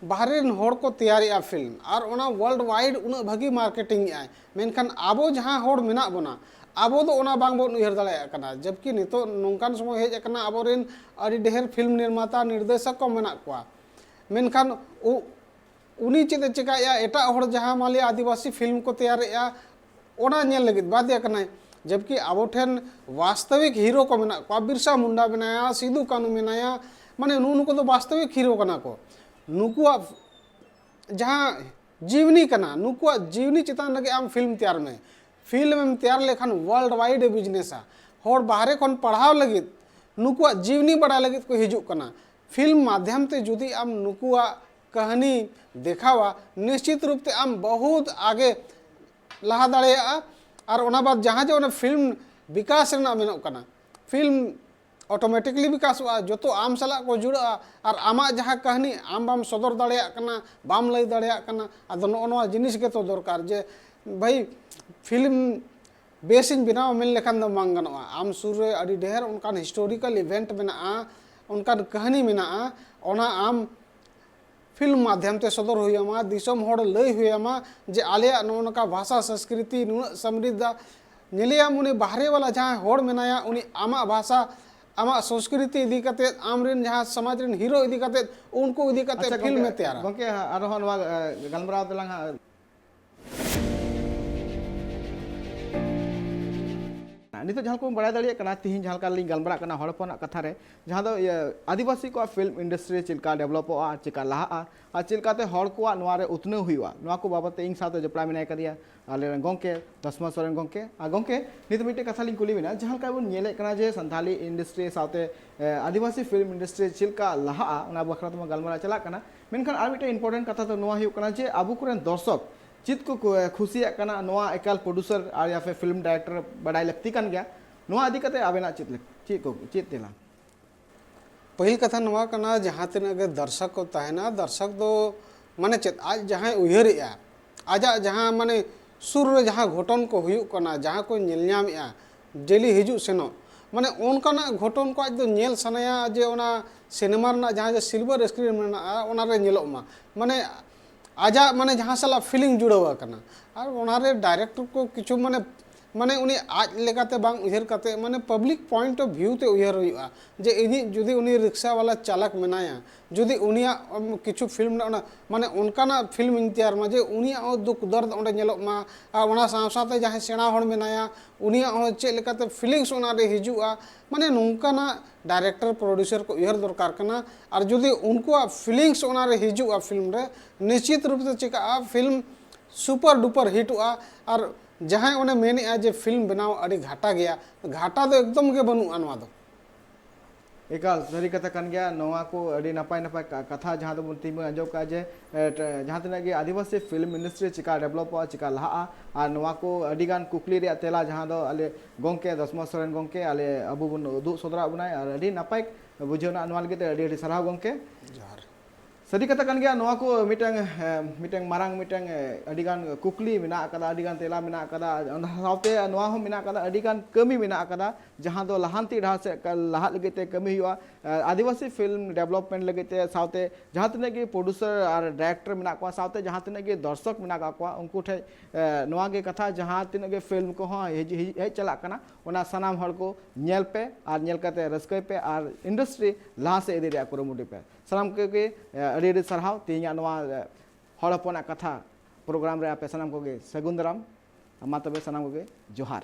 ᱵᱟᱦᱨᱮ ᱨᱮᱱ ᱦᱚᱲ ᱠᱚ ᱛᱮᱭᱟᱨᱮᱜᱼᱟ ᱯᱷᱤᱞᱢ, ᱟᱨ ᱚᱱᱟ ᱣᱟᱨᱞᱰ ᱣᱟᱭᱤᱰ ᱩᱱᱟᱹᱜ ᱵᱷᱟᱹᱜᱤ ᱢᱟᱨᱠᱮᱴᱤᱝ ᱮᱜᱼᱟᱭ, ᱢᱮᱱᱠᱷᱟᱱ ᱟᱵᱚ ᱡᱟᱦᱟᱸ ᱦᱚᱲ ᱢᱮᱱᱟᱜ ᱵᱚᱱᱟ, ᱟᱵᱚ ᱫᱚ ᱚᱱᱟ ᱵᱟᱝᱵᱚᱱ ᱩᱭᱦᱟᱹᱨ ᱫᱟᱲᱮᱭᱟᱜ ᱠᱟᱱᱟ᱾ ᱡᱚᱵᱠᱤ ᱱᱤᱛᱚᱜ ᱱᱚᱝᱠᱟᱱ ᱥᱚᱢᱚᱭ ᱦᱮᱡ ᱟᱠᱟᱱᱟ, ᱟᱵᱚᱨᱮᱱ ᱟᱹᱰᱤ ᱰᱷᱮᱨ ᱯᱷᱤᱞᱢ ᱱᱤᱨᱢᱟᱛᱟ, ᱱᱤᱨᱫᱮᱥᱚᱠ ᱠᱚ ᱢᱮᱱᱟᱜ ᱠᱚᱣᱟ, ᱢᱮᱱᱠᱷᱟᱱ ᱩ- ᱩᱱᱤ ᱪᱮᱫ ᱮ ᱪᱮᱠᱟᱭᱮᱫᱼᱟ, ᱮᱴᱟᱜ ᱦᱚᱲ ᱡᱟᱦᱟᱸ ᱢᱟᱱ ᱞᱤᱭᱟ ᱟᱹᱫᱤᱵᱟᱹᱥᱤ ᱯᱷᱤᱞᱢ ᱠᱚ ᱛᱮᱭᱟᱨᱮᱫᱼᱟ, ᱚᱱᱟ ᱧᱮᱞ ᱞᱟᱹᱜᱤᱫ ᱵᱟᱫᱷᱭᱟ ᱠᱟᱱᱟᱭ᱾ ᱡᱚᱵᱠᱤ ᱟᱵᱚ ᱴᱷᱮᱱ ᱵᱟᱥᱛᱚᱵᱤᱠ ᱦᱤᱨᱳ ᱠᱚ ᱢᱮᱱᱟᱜ ᱠᱚᱣᱟ, ᱵᱤᱨᱥᱟ ᱢᱩᱱᱰᱟ ᱢᱮᱱᱟᱭᱟ, ᱥᱤᱫᱩ ᱠᱟᱹᱱᱩ ᱢᱮᱱᱟᱭᱟ, ᱢᱟᱱᱮ ᱱᱩᱜᱼᱩ ᱱᱩᱠᱩ ᱫᱚ ᱵᱟᱥᱛᱚᱵᱤᱠ ᱦᱤᱨᱳ ᱠᱟᱱᱟ ᱠᱚ᱾ ᱱᱩᱠᱩᱣᱟᱜ ᱡᱟᱦᱟᱸ ᱡᱤᱣᱱᱤ ᱠᱟᱱᱟ, ᱱᱩᱠᱩᱣᱟᱜ ᱡᱤᱣᱱᱤ ᱪᱮᱛᱟᱱ ᱨᱮᱜᱮ ᱟᱢ ᱯᱷᱤᱞᱢ ᱛᱮᱭᱟᱨ ᱢᱮ᱾ ᱯᱷᱤᱞᱢ ᱮᱢ ᱛᱮᱭᱟᱨ ᱞᱮᱠᱷᱟᱱ ᱣᱟᱨᱞᱰ ᱣᱟᱭᱤᱰ ᱮ ᱵᱤᱡᱽᱱᱮᱥᱟ᱾ ᱦᱚᱲ ᱵᱟᱦᱨᱮ ᱠᱷᱚᱱ ᱯᱟᱲᱦᱟᱣ ᱞᱟᱹᱜᱤᱫ, ᱱᱩᱠᱩᱣᱟᱜ ᱡᱤᱣᱱᱤ ᱵᱟᱲᱟᱭ ᱞᱟᱹᱜᱤᱫ ᱠᱚ ᱦᱤᱡᱩᱜ ᱠᱟᱱᱟ᱾ ᱯᱷᱤᱞᱢ ᱢᱟᱫᱷᱭᱟᱢ ᱛᱮ ᱡᱩᱫᱤ ᱟᱢ ᱱᱩᱠᱩᱣᱟᱜ ᱠᱟᱹᱦᱱᱤ ᱫᱮᱠᱷᱟᱣᱟ, ᱱᱤᱥᱪᱤᱛ ᱨᱩᱯ ᱛᱮ ᱟᱢ ᱵᱚᱦᱩᱛ ᱟᱜᱮ ᱞᱟᱦᱟ ᱫᱟᱲᱮᱭᱟᱜᱼᱟ᱾ ᱟᱨ ᱚᱱᱟ ᱵᱟᱫ ᱡᱟᱦᱟᱸ ᱡᱮ ᱚᱱᱟ ᱯᱷᱤᱞᱢ ᱵᱤᱠᱟᱥ ᱨᱮᱱᱟᱜ ᱢᱮᱱᱚᱜ ᱠᱟᱱᱟ, ᱯᱷᱤᱞᱢ ᱚᱴᱳᱢᱮᱴᱤᱠᱞᱤ ᱵᱤᱠᱟᱥᱚᱜᱼᱟ, ᱡᱚᱛᱚ ᱟᱢ ᱥᱟᱞᱟᱜ ᱠᱚ ᱡᱩᱲᱟᱹᱜᱼᱟ᱾ ᱟᱨ ᱟᱢᱟᱜ ᱡᱟᱦᱟᱸ ᱠᱟᱹᱦᱱᱤ ᱟᱢ ᱵᱟᱢ ᱥᱚᱫᱚᱨ ᱫᱟᱲᱮᱭᱟᱜ ᱠᱟᱱᱟ, ᱵᱟᱢ ᱞᱟᱹᱭ ᱫᱟᱲᱮᱭᱟᱜ ᱠᱟᱱᱟ, ᱟᱫᱚ ᱱᱚᱜᱼᱚ ᱱᱚᱣᱟ ᱡᱤᱱᱤᱥ ᱜᱮᱛᱚ ᱫᱚᱨᱠᱟᱨ ᱡᱮ ᱵᱷᱟᱹᱭ, ᱯᱷᱤᱞᱢ ᱵᱮᱥᱤᱧ ᱵᱮᱱᱟᱣᱟ ᱢᱮᱱ ᱞᱮᱠᱷᱟᱱ ᱫᱚ ᱵᱟᱝ ᱜᱟᱱᱚᱜᱼᱟ᱾ ᱟᱢ ᱥᱩᱨ ᱨᱮ ᱟᱹᱰᱤ ᱰᱷᱮᱨ ᱚᱱᱠᱟᱱ ᱦᱤᱥᱴᱳᱨᱤᱠᱟᱞ ᱤᱵᱷᱮᱱᱴ ᱢᱮᱱᱟᱜᱼᱟ, ᱚᱱᱠᱟᱱ ᱠᱟᱹᱦᱱᱤ ᱢᱮᱱᱟᱜᱼᱟ, ᱚᱱᱟ ᱟᱢ ᱯᱷᱤᱞᱢ ᱢᱟᱫᱷᱭᱟᱢ ᱛᱮ ᱥᱚᱫᱚᱨ ᱦᱩᱭ ᱟᱢᱟ, ᱫᱤᱥᱚᱢ ᱦᱚᱲ ᱞᱟᱹᱭ ᱦᱩᱭ ᱟᱢᱟ ᱡᱮ ᱟᱞᱮᱭᱟᱜ ᱱᱚᱜᱼᱚ ᱱᱚᱝᱠᱟ ᱵᱷᱟᱥᱟ ᱥᱚᱝᱥᱠᱨᱤᱛᱤ ᱱᱩᱱᱟᱹᱜ ᱥᱟᱢᱨᱤᱫᱷᱟ᱾ ᱧᱮᱞᱮᱭᱟᱢ ᱩᱱᱤ ᱵᱟᱦᱨᱮ ᱵᱟᱞᱟ ᱡᱟᱦᱟᱸᱭ ᱦᱚᱲ ᱢᱮᱱᱟᱭᱟ, ᱩᱱᱤ ᱟᱢᱟᱜ ᱵᱷᱟᱥᱟ, ᱟᱢᱟᱜ ᱥᱚᱝᱥᱠᱨᱤᱛᱤ ᱤᱫᱤ ᱠᱟᱛᱮᱫ, ᱟᱢᱨᱮᱱ ᱡᱟᱦᱟᱸ ᱥᱚᱢᱟᱡᱽ ᱨᱮᱱ ᱦᱤᱨᱳ ᱤᱫᱤ ᱠᱟᱛᱮᱫ, ᱩᱱᱠᱩ ᱤᱫᱤ ᱠᱟᱛᱮᱫ ᱟᱪᱪᱷᱟ ᱯᱷᱤᱞᱢ ᱮ ᱜᱚᱢᱠᱮ, ᱛᱮᱭᱟᱨᱟ᱾ ᱜᱚᱢᱠᱮ, ᱟᱨᱦᱚᱸ ᱱᱚᱣᱟ ᱮ, ᱜᱟᱞᱢᱟᱨᱟᱣ ᱛᱮᱞᱟᱝ ᱦᱟᱸᱜ᱾ ᱱᱤᱛᱚᱜ ᱡᱟᱦᱟᱸ ᱞᱮᱠᱟ ᱵᱚᱱ ᱵᱟᱲᱟᱭ ᱫᱟᱲᱮᱭᱟᱜ ᱠᱟᱱᱟ, ᱛᱤᱦᱤᱧ ᱡᱟᱦᱟᱸ ᱞᱮᱠᱟ ᱞᱤᱧ ᱜᱟᱞᱢᱟᱨᱟᱜ ᱠᱟᱱᱟ ᱦᱚᱲ ᱦᱚᱯᱚᱱᱟᱜ ᱠᱟᱛᱷᱟ ᱨᱮ, ᱡᱟᱦᱟᱸ ᱫᱚ ᱤᱭᱟᱹ ᱟᱹᱫᱤᱵᱟᱹᱥᱤ ᱠᱚᱣᱟᱜ ᱯᱷᱤᱞᱢ ᱤᱱᱰᱟᱥᱴᱨᱤ ᱪᱮᱫ ᱞᱮᱠᱟ ᱰᱮᱵᱷᱞᱚᱯᱚᱜᱼᱟ, ᱪᱮᱫ ᱞᱮᱠᱟ ᱞᱟᱦᱟᱜᱼᱟ, ᱟᱨ ᱪᱮᱫ ᱞᱮᱠᱟᱛᱮ ᱦᱚᱲ ᱠᱚᱣᱟᱜ ᱱᱚᱣᱟ ᱨᱮ ᱩᱛᱱᱟᱹᱣ ᱦᱩᱭᱩᱜᱼᱟ, ᱱᱚᱣᱟ ᱠᱚ ᱵᱟᱵᱚᱫ ᱛᱮ ᱤᱧ ᱥᱟᱶᱛᱮ ᱡᱚᱯᱲᱟᱣ ᱢᱮᱱᱟᱭ ᱠᱟᱫᱮᱭᱟ ᱟᱞᱮ ᱨᱮᱱ ᱜᱚᱢᱠᱮ ᱫᱚᱥᱢᱟ ᱥᱚᱨᱮᱱ ᱜᱚᱢᱠᱮ᱾ ᱟᱨ ᱜᱚᱢᱠᱮ, ᱱᱤᱛ ᱢᱤᱫᱴᱮᱡ ᱠᱟᱛᱷᱟ ᱞᱤᱧ ᱠᱩᱞᱤ ᱵᱮᱱᱟ, ᱡᱟᱦᱟᱸ ᱞᱮᱠᱟ ᱵᱚᱱ ᱧᱮᱞᱮᱫ ᱠᱟᱱᱟ ᱡᱮ ᱥᱟᱱᱛᱟᱲᱤ ᱤᱱᱰᱟᱥᱴᱨᱤ ᱥᱟᱶᱛᱮ ᱮ, ᱟᱹᱫᱤᱵᱟᱹᱥᱤ ᱯᱷᱤᱞᱢ ᱤᱱᱰᱟᱥᱴᱨᱤ ᱪᱮᱫ ᱞᱮᱠᱟ ᱞᱟᱦᱟᱜᱼᱟ, ᱚᱱᱟ ᱵᱟᱠᱷᱨᱟ ᱛᱮᱢᱟ ᱜᱟᱞᱢᱟᱨᱟᱣ ᱪᱟᱞᱟᱜ ᱠᱟᱱᱟ, ᱢᱮᱱᱠᱷᱟᱱ ᱟᱨ ᱢᱤᱫᱴᱮᱱ ᱤᱢᱯᱚᱨᱴᱮᱱᱴ ᱠᱟᱛᱷᱟ ᱫᱚ ᱱᱚᱣᱟ ᱦᱩᱭᱩᱜ ᱠᱟᱱᱟ ᱡᱮ ᱟᱵᱚ ᱠᱚᱨᱮᱱ ᱫᱚᱨᱥᱚᱠ ᱪᱮᱫ ᱠᱚ ᱠᱚ ᱠᱩᱥᱤᱭᱟᱜ ᱠᱟᱱᱟ, ᱱᱚᱣᱟ ᱮᱠᱟᱞ ᱯᱨᱚᱰᱭᱩᱥᱟᱨ ᱟᱨ ᱭᱟ ᱯᱷᱤᱨ ᱯᱷᱤᱞᱢ ᱰᱟᱭᱨᱮᱠᱴᱚᱨ ᱵᱟᱰᱟᱭ ᱞᱟᱹᱠᱛᱤ ᱠᱟᱱ ᱜᱮᱭᱟ᱾ ᱱᱚᱣᱟ ᱤᱫᱤ ᱠᱟᱛᱮ ᱟᱵᱮᱱᱟᱜ ᱪᱮᱫ ᱞᱮᱠ-, ᱪᱮᱫ ᱠᱚ, ᱪᱮᱫ ᱛᱮᱞᱟ? ᱯᱟᱹᱦᱤᱞ ᱠᱟᱛᱷᱟ ᱱᱚᱣᱟ ᱠᱟᱱᱟ, ᱡᱟᱦᱟᱸ ᱛᱤᱱᱟᱹᱜ ᱜᱮ ᱫᱚᱨᱥᱚᱠ ᱠᱚ ᱛᱟᱦᱮᱱᱟ, ᱫᱚᱨᱥᱚᱠ ᱫᱚ ᱢᱟᱱᱮ ᱪᱮᱫ, ᱟᱡ ᱡᱟᱦᱟᱸᱭ ᱩᱭᱦᱟᱹᱨᱮᱜᱼᱟ, ᱟᱡᱟᱜ ᱡᱟᱦᱟᱸ ᱢᱟᱱᱮ ᱥᱩᱨ ᱨᱮ ᱡᱟᱦᱟᱸ ᱜᱷᱚᱴᱚᱱ ᱠᱚ ᱦᱩᱭᱩᱜ ᱠᱟᱱᱟ, ᱡᱟᱦᱟᱸ ᱠᱚ ᱧᱮᱞ ᱧᱟᱢᱮᱜᱼᱟ, ᱰᱮᱞᱤ ᱦᱤᱡᱩᱜ ᱥᱮᱱᱚᱜ, ᱢᱟᱱᱮ ᱚᱱᱠᱟᱱᱟᱜ ᱜᱷᱚᱴᱚᱱ ᱠᱚ ᱟᱡ ᱫᱚ ᱧᱮᱞ ᱥᱟᱱᱟᱭᱟ ᱡᱮ ᱚᱱᱟ ᱥᱤᱱᱮᱢᱟ ᱨᱮᱱᱟᱜ ᱡᱟᱦᱟᱸ ᱡᱮ ᱥᱤᱞᱵᱷᱟᱨ ᱥᱠᱨᱤᱱ ᱢᱮᱱᱟᱜᱼᱟ, ᱚᱱᱟ ᱨᱮ ᱧᱮᱞᱚᱜ ᱢᱟ, ᱢᱟᱱᱮ ᱟᱡᱟᱜ ᱢᱟᱱᱮ ᱡᱟᱦᱟᱸ ᱥᱟᱞᱟᱜ ᱯᱷᱤᱞᱤᱝ ᱡᱩᱲᱟᱹᱣ ᱟᱠᱟᱱᱟ᱾ ᱟᱨ ᱚᱱᱟ ᱨᱮ ᱰᱟᱭᱨᱮᱠᱴᱚᱨ ᱠᱚ ᱠᱤᱪᱷᱩ ᱢᱟᱱᱮ ᱢᱟᱱᱮ ᱩᱱᱤ ᱟᱡ ᱞᱮᱠᱟᱛᱮ ᱵᱟᱝ ᱩᱭᱦᱟᱹᱨ ᱠᱟᱛᱮ, ᱢᱟᱱᱮ ᱯᱟᱵᱽᱞᱤᱠ ᱯᱚᱭᱮᱱᱴ ᱚᱯᱷ ᱵᱷᱤᱭᱩ ᱛᱮ ᱩᱭᱦᱟᱹᱨ ᱦᱩᱭᱩᱜᱼᱟ ᱡᱮ ᱤᱧᱤᱡ ᱡᱩᱫᱤ ᱩᱱᱤ ᱨᱤᱠᱥᱟ ᱵᱟᱞᱟ ᱪᱟᱞᱟᱠ ᱢᱮᱱᱟᱭᱟ, ᱡᱩᱫᱤ ᱩᱱᱤᱭᱟᱜ ᱩᱢ, ᱠᱤᱪᱷᱩ ᱯᱷᱤᱞᱢ ᱨᱮ ᱚᱱᱟ, ᱢᱟᱱᱮ ᱚᱱᱠᱟᱱᱟᱜ ᱯᱷᱤᱞᱢ ᱤᱧ ᱛᱮᱭᱟᱨ ᱢᱟ ᱡᱮ ᱩᱱᱤᱭᱟᱜ ᱦᱚᱸ ᱫᱩᱠ ᱫᱚᱨᱫ ᱚᱸᱰᱮ ᱧᱮᱞᱚᱜ ᱢᱟ, ᱟᱨ ᱚᱱᱟ ᱥᱟᱶ ᱥᱟᱶᱛᱮ ᱡᱟᱦᱟᱸᱭ ᱥᱮᱬᱟ ᱦᱚᱲ ᱢᱮᱱᱟᱭᱟ ᱩᱱᱤᱭᱟᱜ ᱦᱚᱸ ᱪᱮᱫ ᱞᱮᱠᱟᱛᱮ ᱯᱷᱤᱞᱤᱝᱥ ᱚᱱᱟ ᱨᱮ ᱦᱤᱡᱩᱜᱼᱟ, ᱢᱟᱱᱮ ᱱᱚᱝᱠᱟᱱᱟᱜ ᱰᱟᱭᱨᱮᱠᱴᱚᱨ ᱯᱨᱚᱰᱭᱩᱥᱟᱨ ᱠᱚ ᱩᱭᱦᱟᱹᱨ ᱫᱚᱨᱠᱟᱨ ᱠᱟᱱᱟ᱾ ᱟᱨ ᱡᱩᱫᱤ ᱩᱱᱠᱩᱣᱟᱜ ᱯᱷᱤᱞᱤᱝᱥ ᱚᱱᱟ ᱨᱮ ᱦᱤᱡᱩᱜᱼᱟ ᱯᱷᱤᱞᱢ ᱨᱮ, ᱱᱤᱥᱪᱤᱛ ᱨᱩᱯ ᱛᱮ ᱪᱤᱠᱟᱹᱜᱼᱟ, ᱯᱷᱤᱞᱢ ᱥᱩᱯᱟᱨ ᱰᱩᱯᱟᱨ ᱦᱤᱴᱚᱜᱼᱟ᱾ ᱟᱨ ᱡᱟᱦᱟᱸᱭ ᱚᱱᱮ ᱢᱮᱱᱮᱜᱼᱟ ᱡᱮ ᱯᱷᱤᱞᱢ ᱵᱮᱱᱟᱣ ᱟᱹᱰᱤ ᱜᱷᱟᱴᱟ ᱜᱮᱭᱟ, ᱜᱷᱟᱴᱟ ᱫᱚ ᱮᱠᱫᱚᱢ ᱜᱮ ᱵᱟᱹᱱᱩᱜᱼᱟ ᱱᱚᱣᱟ ᱫᱚ᱾ ᱮᱠᱟᱞ ᱥᱟᱹᱨᱤ ᱠᱟᱛᱷᱟ ᱠᱟᱱ ᱜᱮᱭᱟ᱾ ᱱᱚᱣᱟ ᱠᱚ ᱟᱹᱰᱤ ᱱᱟᱯᱟᱭ ᱱᱟᱯᱟᱭ ᱠᱟ- ᱠᱟᱛᱷᱟ ᱡᱟᱦᱟᱸ ᱫᱚᱵᱚᱱ ᱛᱤᱸᱜᱩ ᱟᱸᱡᱚᱢ ᱠᱟᱜᱼᱟ ᱡᱮ, ᱮ, ᱴ- ᱡᱟᱦᱟᱸ ᱛᱤᱱᱟᱹᱜ ᱜᱮ ᱟᱹᱫᱤᱵᱟᱹᱥᱤ ᱯᱷᱤᱞᱢ ᱤᱱᱰᱟᱥᱴᱨᱤ ᱪᱤᱠᱟ ᱰᱮᱵᱷᱞᱚᱯᱚᱜᱼᱟ, ᱪᱤᱠᱟ ᱞᱟᱦᱟᱜᱼᱟ, ᱟᱨ ᱱᱚᱣᱟ ᱠᱚ ᱟᱹᱰᱤ ᱜᱟᱱ ᱠᱩᱠᱞᱤ ᱨᱮᱭᱟᱜ ᱛᱮᱞᱟ ᱡᱟᱦᱟᱸ ᱫᱚ ᱟᱞᱮ ᱜᱚᱢᱠᱮ ᱫᱚᱥᱢᱟ ᱥᱚᱨᱮᱱ ᱜᱚᱢᱠᱮ ᱟᱞᱮ ᱟᱵᱚ ᱵᱚᱱ ᱩᱫᱩᱜ ᱥᱚᱫᱚᱨᱟᱜ ᱵᱚᱱᱟᱭ, ᱟᱨ ᱟᱹᱰᱤ ᱱᱟᱯᱟᱭ ᱵᱩᱡᱷᱟᱹᱣ ᱮᱱᱟ᱾ ᱱᱚᱣᱟ ᱞᱟᱹᱜᱤᱫ ᱛᱮ ᱟᱹᱰᱤ ᱟᱹᱰᱤ ᱥᱟᱨᱦᱟᱣ ᱜᱚᱢᱠᱮ᱾ ᱡᱚᱦᱟᱨ᱾ ᱥᱟᱹᱨᱤ ᱠᱟᱛᱷᱟ ᱠᱟᱱ ᱜᱮᱭᱟ, ᱱᱚᱣᱟ ᱠᱚ ᱢᱤᱫᱴᱟᱝ, ᱮ, ᱢᱤᱫᱴᱟᱝ ᱢᱟᱨᱟᱝ ᱢᱤᱫᱴᱟᱝ, ᱮ, ᱟᱹᱰᱤᱜᱟᱱ ᱠᱩᱠᱞᱤ ᱢᱮᱱᱟᱜ ᱟᱠᱟᱫᱟ, ᱟᱹᱰᱤᱜᱟᱱ ᱛᱮᱞᱟ ᱢᱮᱱᱟᱜ ᱟᱠᱟᱫᱟ᱾ ᱚᱱᱟ ᱥᱟᱶᱛᱮ ᱱᱚᱣᱟ ᱦᱚᱸ ᱢᱮᱱᱟᱜ ᱟᱠᱟᱫᱟ, ᱟᱹᱰᱤᱜᱟᱱ ᱠᱟᱹᱢᱤ ᱢᱮᱱᱟᱜ ᱟᱠᱟᱫᱟ ᱡᱟᱦᱟᱸ ᱫᱚ ᱞᱟᱦᱟᱱᱛᱤ ᱰᱟᱦᱟᱨ ᱥᱮᱫ ᱠᱟ- ᱞᱟᱦᱟᱜ ᱞᱟᱹᱜᱤᱫ ᱛᱮ ᱠᱟᱹᱢᱤ ᱦᱩᱭᱩᱜᱼᱟ᱾ ᱮ, ᱟᱹᱫᱤᱵᱟᱹᱥᱤ ᱯᱷᱤᱞᱢ ᱰᱮᱵᱷᱞᱚᱯᱢᱮᱱᱴ ᱞᱟᱹᱜᱤᱫ ᱛᱮ ᱥᱟᱶᱛᱮ ᱡᱟᱦᱟᱸ ᱛᱤᱱᱟᱹᱜ ᱜᱮ ᱯᱨᱚᱰᱭᱩᱥᱟᱨ ᱟᱨ ᱰᱟᱭᱨᱮᱠᱴᱚᱨ ᱢᱮᱱᱟᱜ ᱠᱚᱣᱟ, ᱥᱟᱶᱛᱮ ᱡᱟᱦᱟᱸ ᱛᱤᱱᱟᱹᱜ ᱜᱮ ᱫᱚᱨᱥᱚᱠ ᱢᱮᱱᱟᱜ ᱟᱠᱟᱫ ᱠᱚᱣᱟ, ᱩᱱᱠᱩ ᱴᱷᱮᱱ, ᱮ, ᱱᱚᱣᱟ ᱜᱮ ᱠᱟᱛᱷᱟ, ᱡᱟᱦᱟᱸ ᱛᱤᱱᱟᱹᱜ ᱜᱮ ᱯᱷᱤᱞᱢ ᱠᱚᱦᱚᱸ ᱦᱮᱡ, ᱦᱮᱡ, ᱦᱮᱡ ᱪᱟᱞᱟᱜ ᱠᱟᱱᱟ, ᱚᱱᱟ ᱥᱟᱱᱟᱢ ᱦᱚᱲ ᱠᱚ ᱧᱮᱞ ᱯᱮ ᱟᱨ ᱧᱮᱞ ᱠᱟᱛᱮ ᱨᱟᱹᱥᱠᱟᱹᱭ ᱯᱮ ᱟᱨ ᱤᱱᱰᱟᱥᱴᱨᱤ ᱞᱟᱦᱟ ᱥᱮᱫ ᱤᱫᱤ ᱨᱮᱭᱟᱜ ᱠᱩᱨᱩᱢᱩᱴᱩᱭ ᱯᱮ᱾ ᱥᱟᱱᱟᱢ ᱠᱚᱜᱮ, ᱮ, ᱟᱹᱰᱤ ᱟᱹᱰᱤ ᱥᱟᱨᱦᱟᱣ᱾ ᱛᱮᱦᱮᱧᱟᱜ ᱱᱚᱣᱟ, ᱮ, ᱦᱚᱲ ᱦᱚᱯᱚᱱᱟᱜ ᱠᱟᱛᱷᱟ ᱯᱨᱳᱜᱨᱟᱢ ᱨᱮ ᱟᱯᱮ ᱥᱟᱱᱟᱢ ᱠᱚᱜᱮ ᱥᱟᱹᱜᱩᱱ ᱫᱟᱨᱟᱢ᱾ ᱢᱟ ᱛᱚᱵᱮ ᱥᱟᱱᱟᱢ ᱠᱚᱜᱮ ᱡᱚᱦᱟᱨ᱾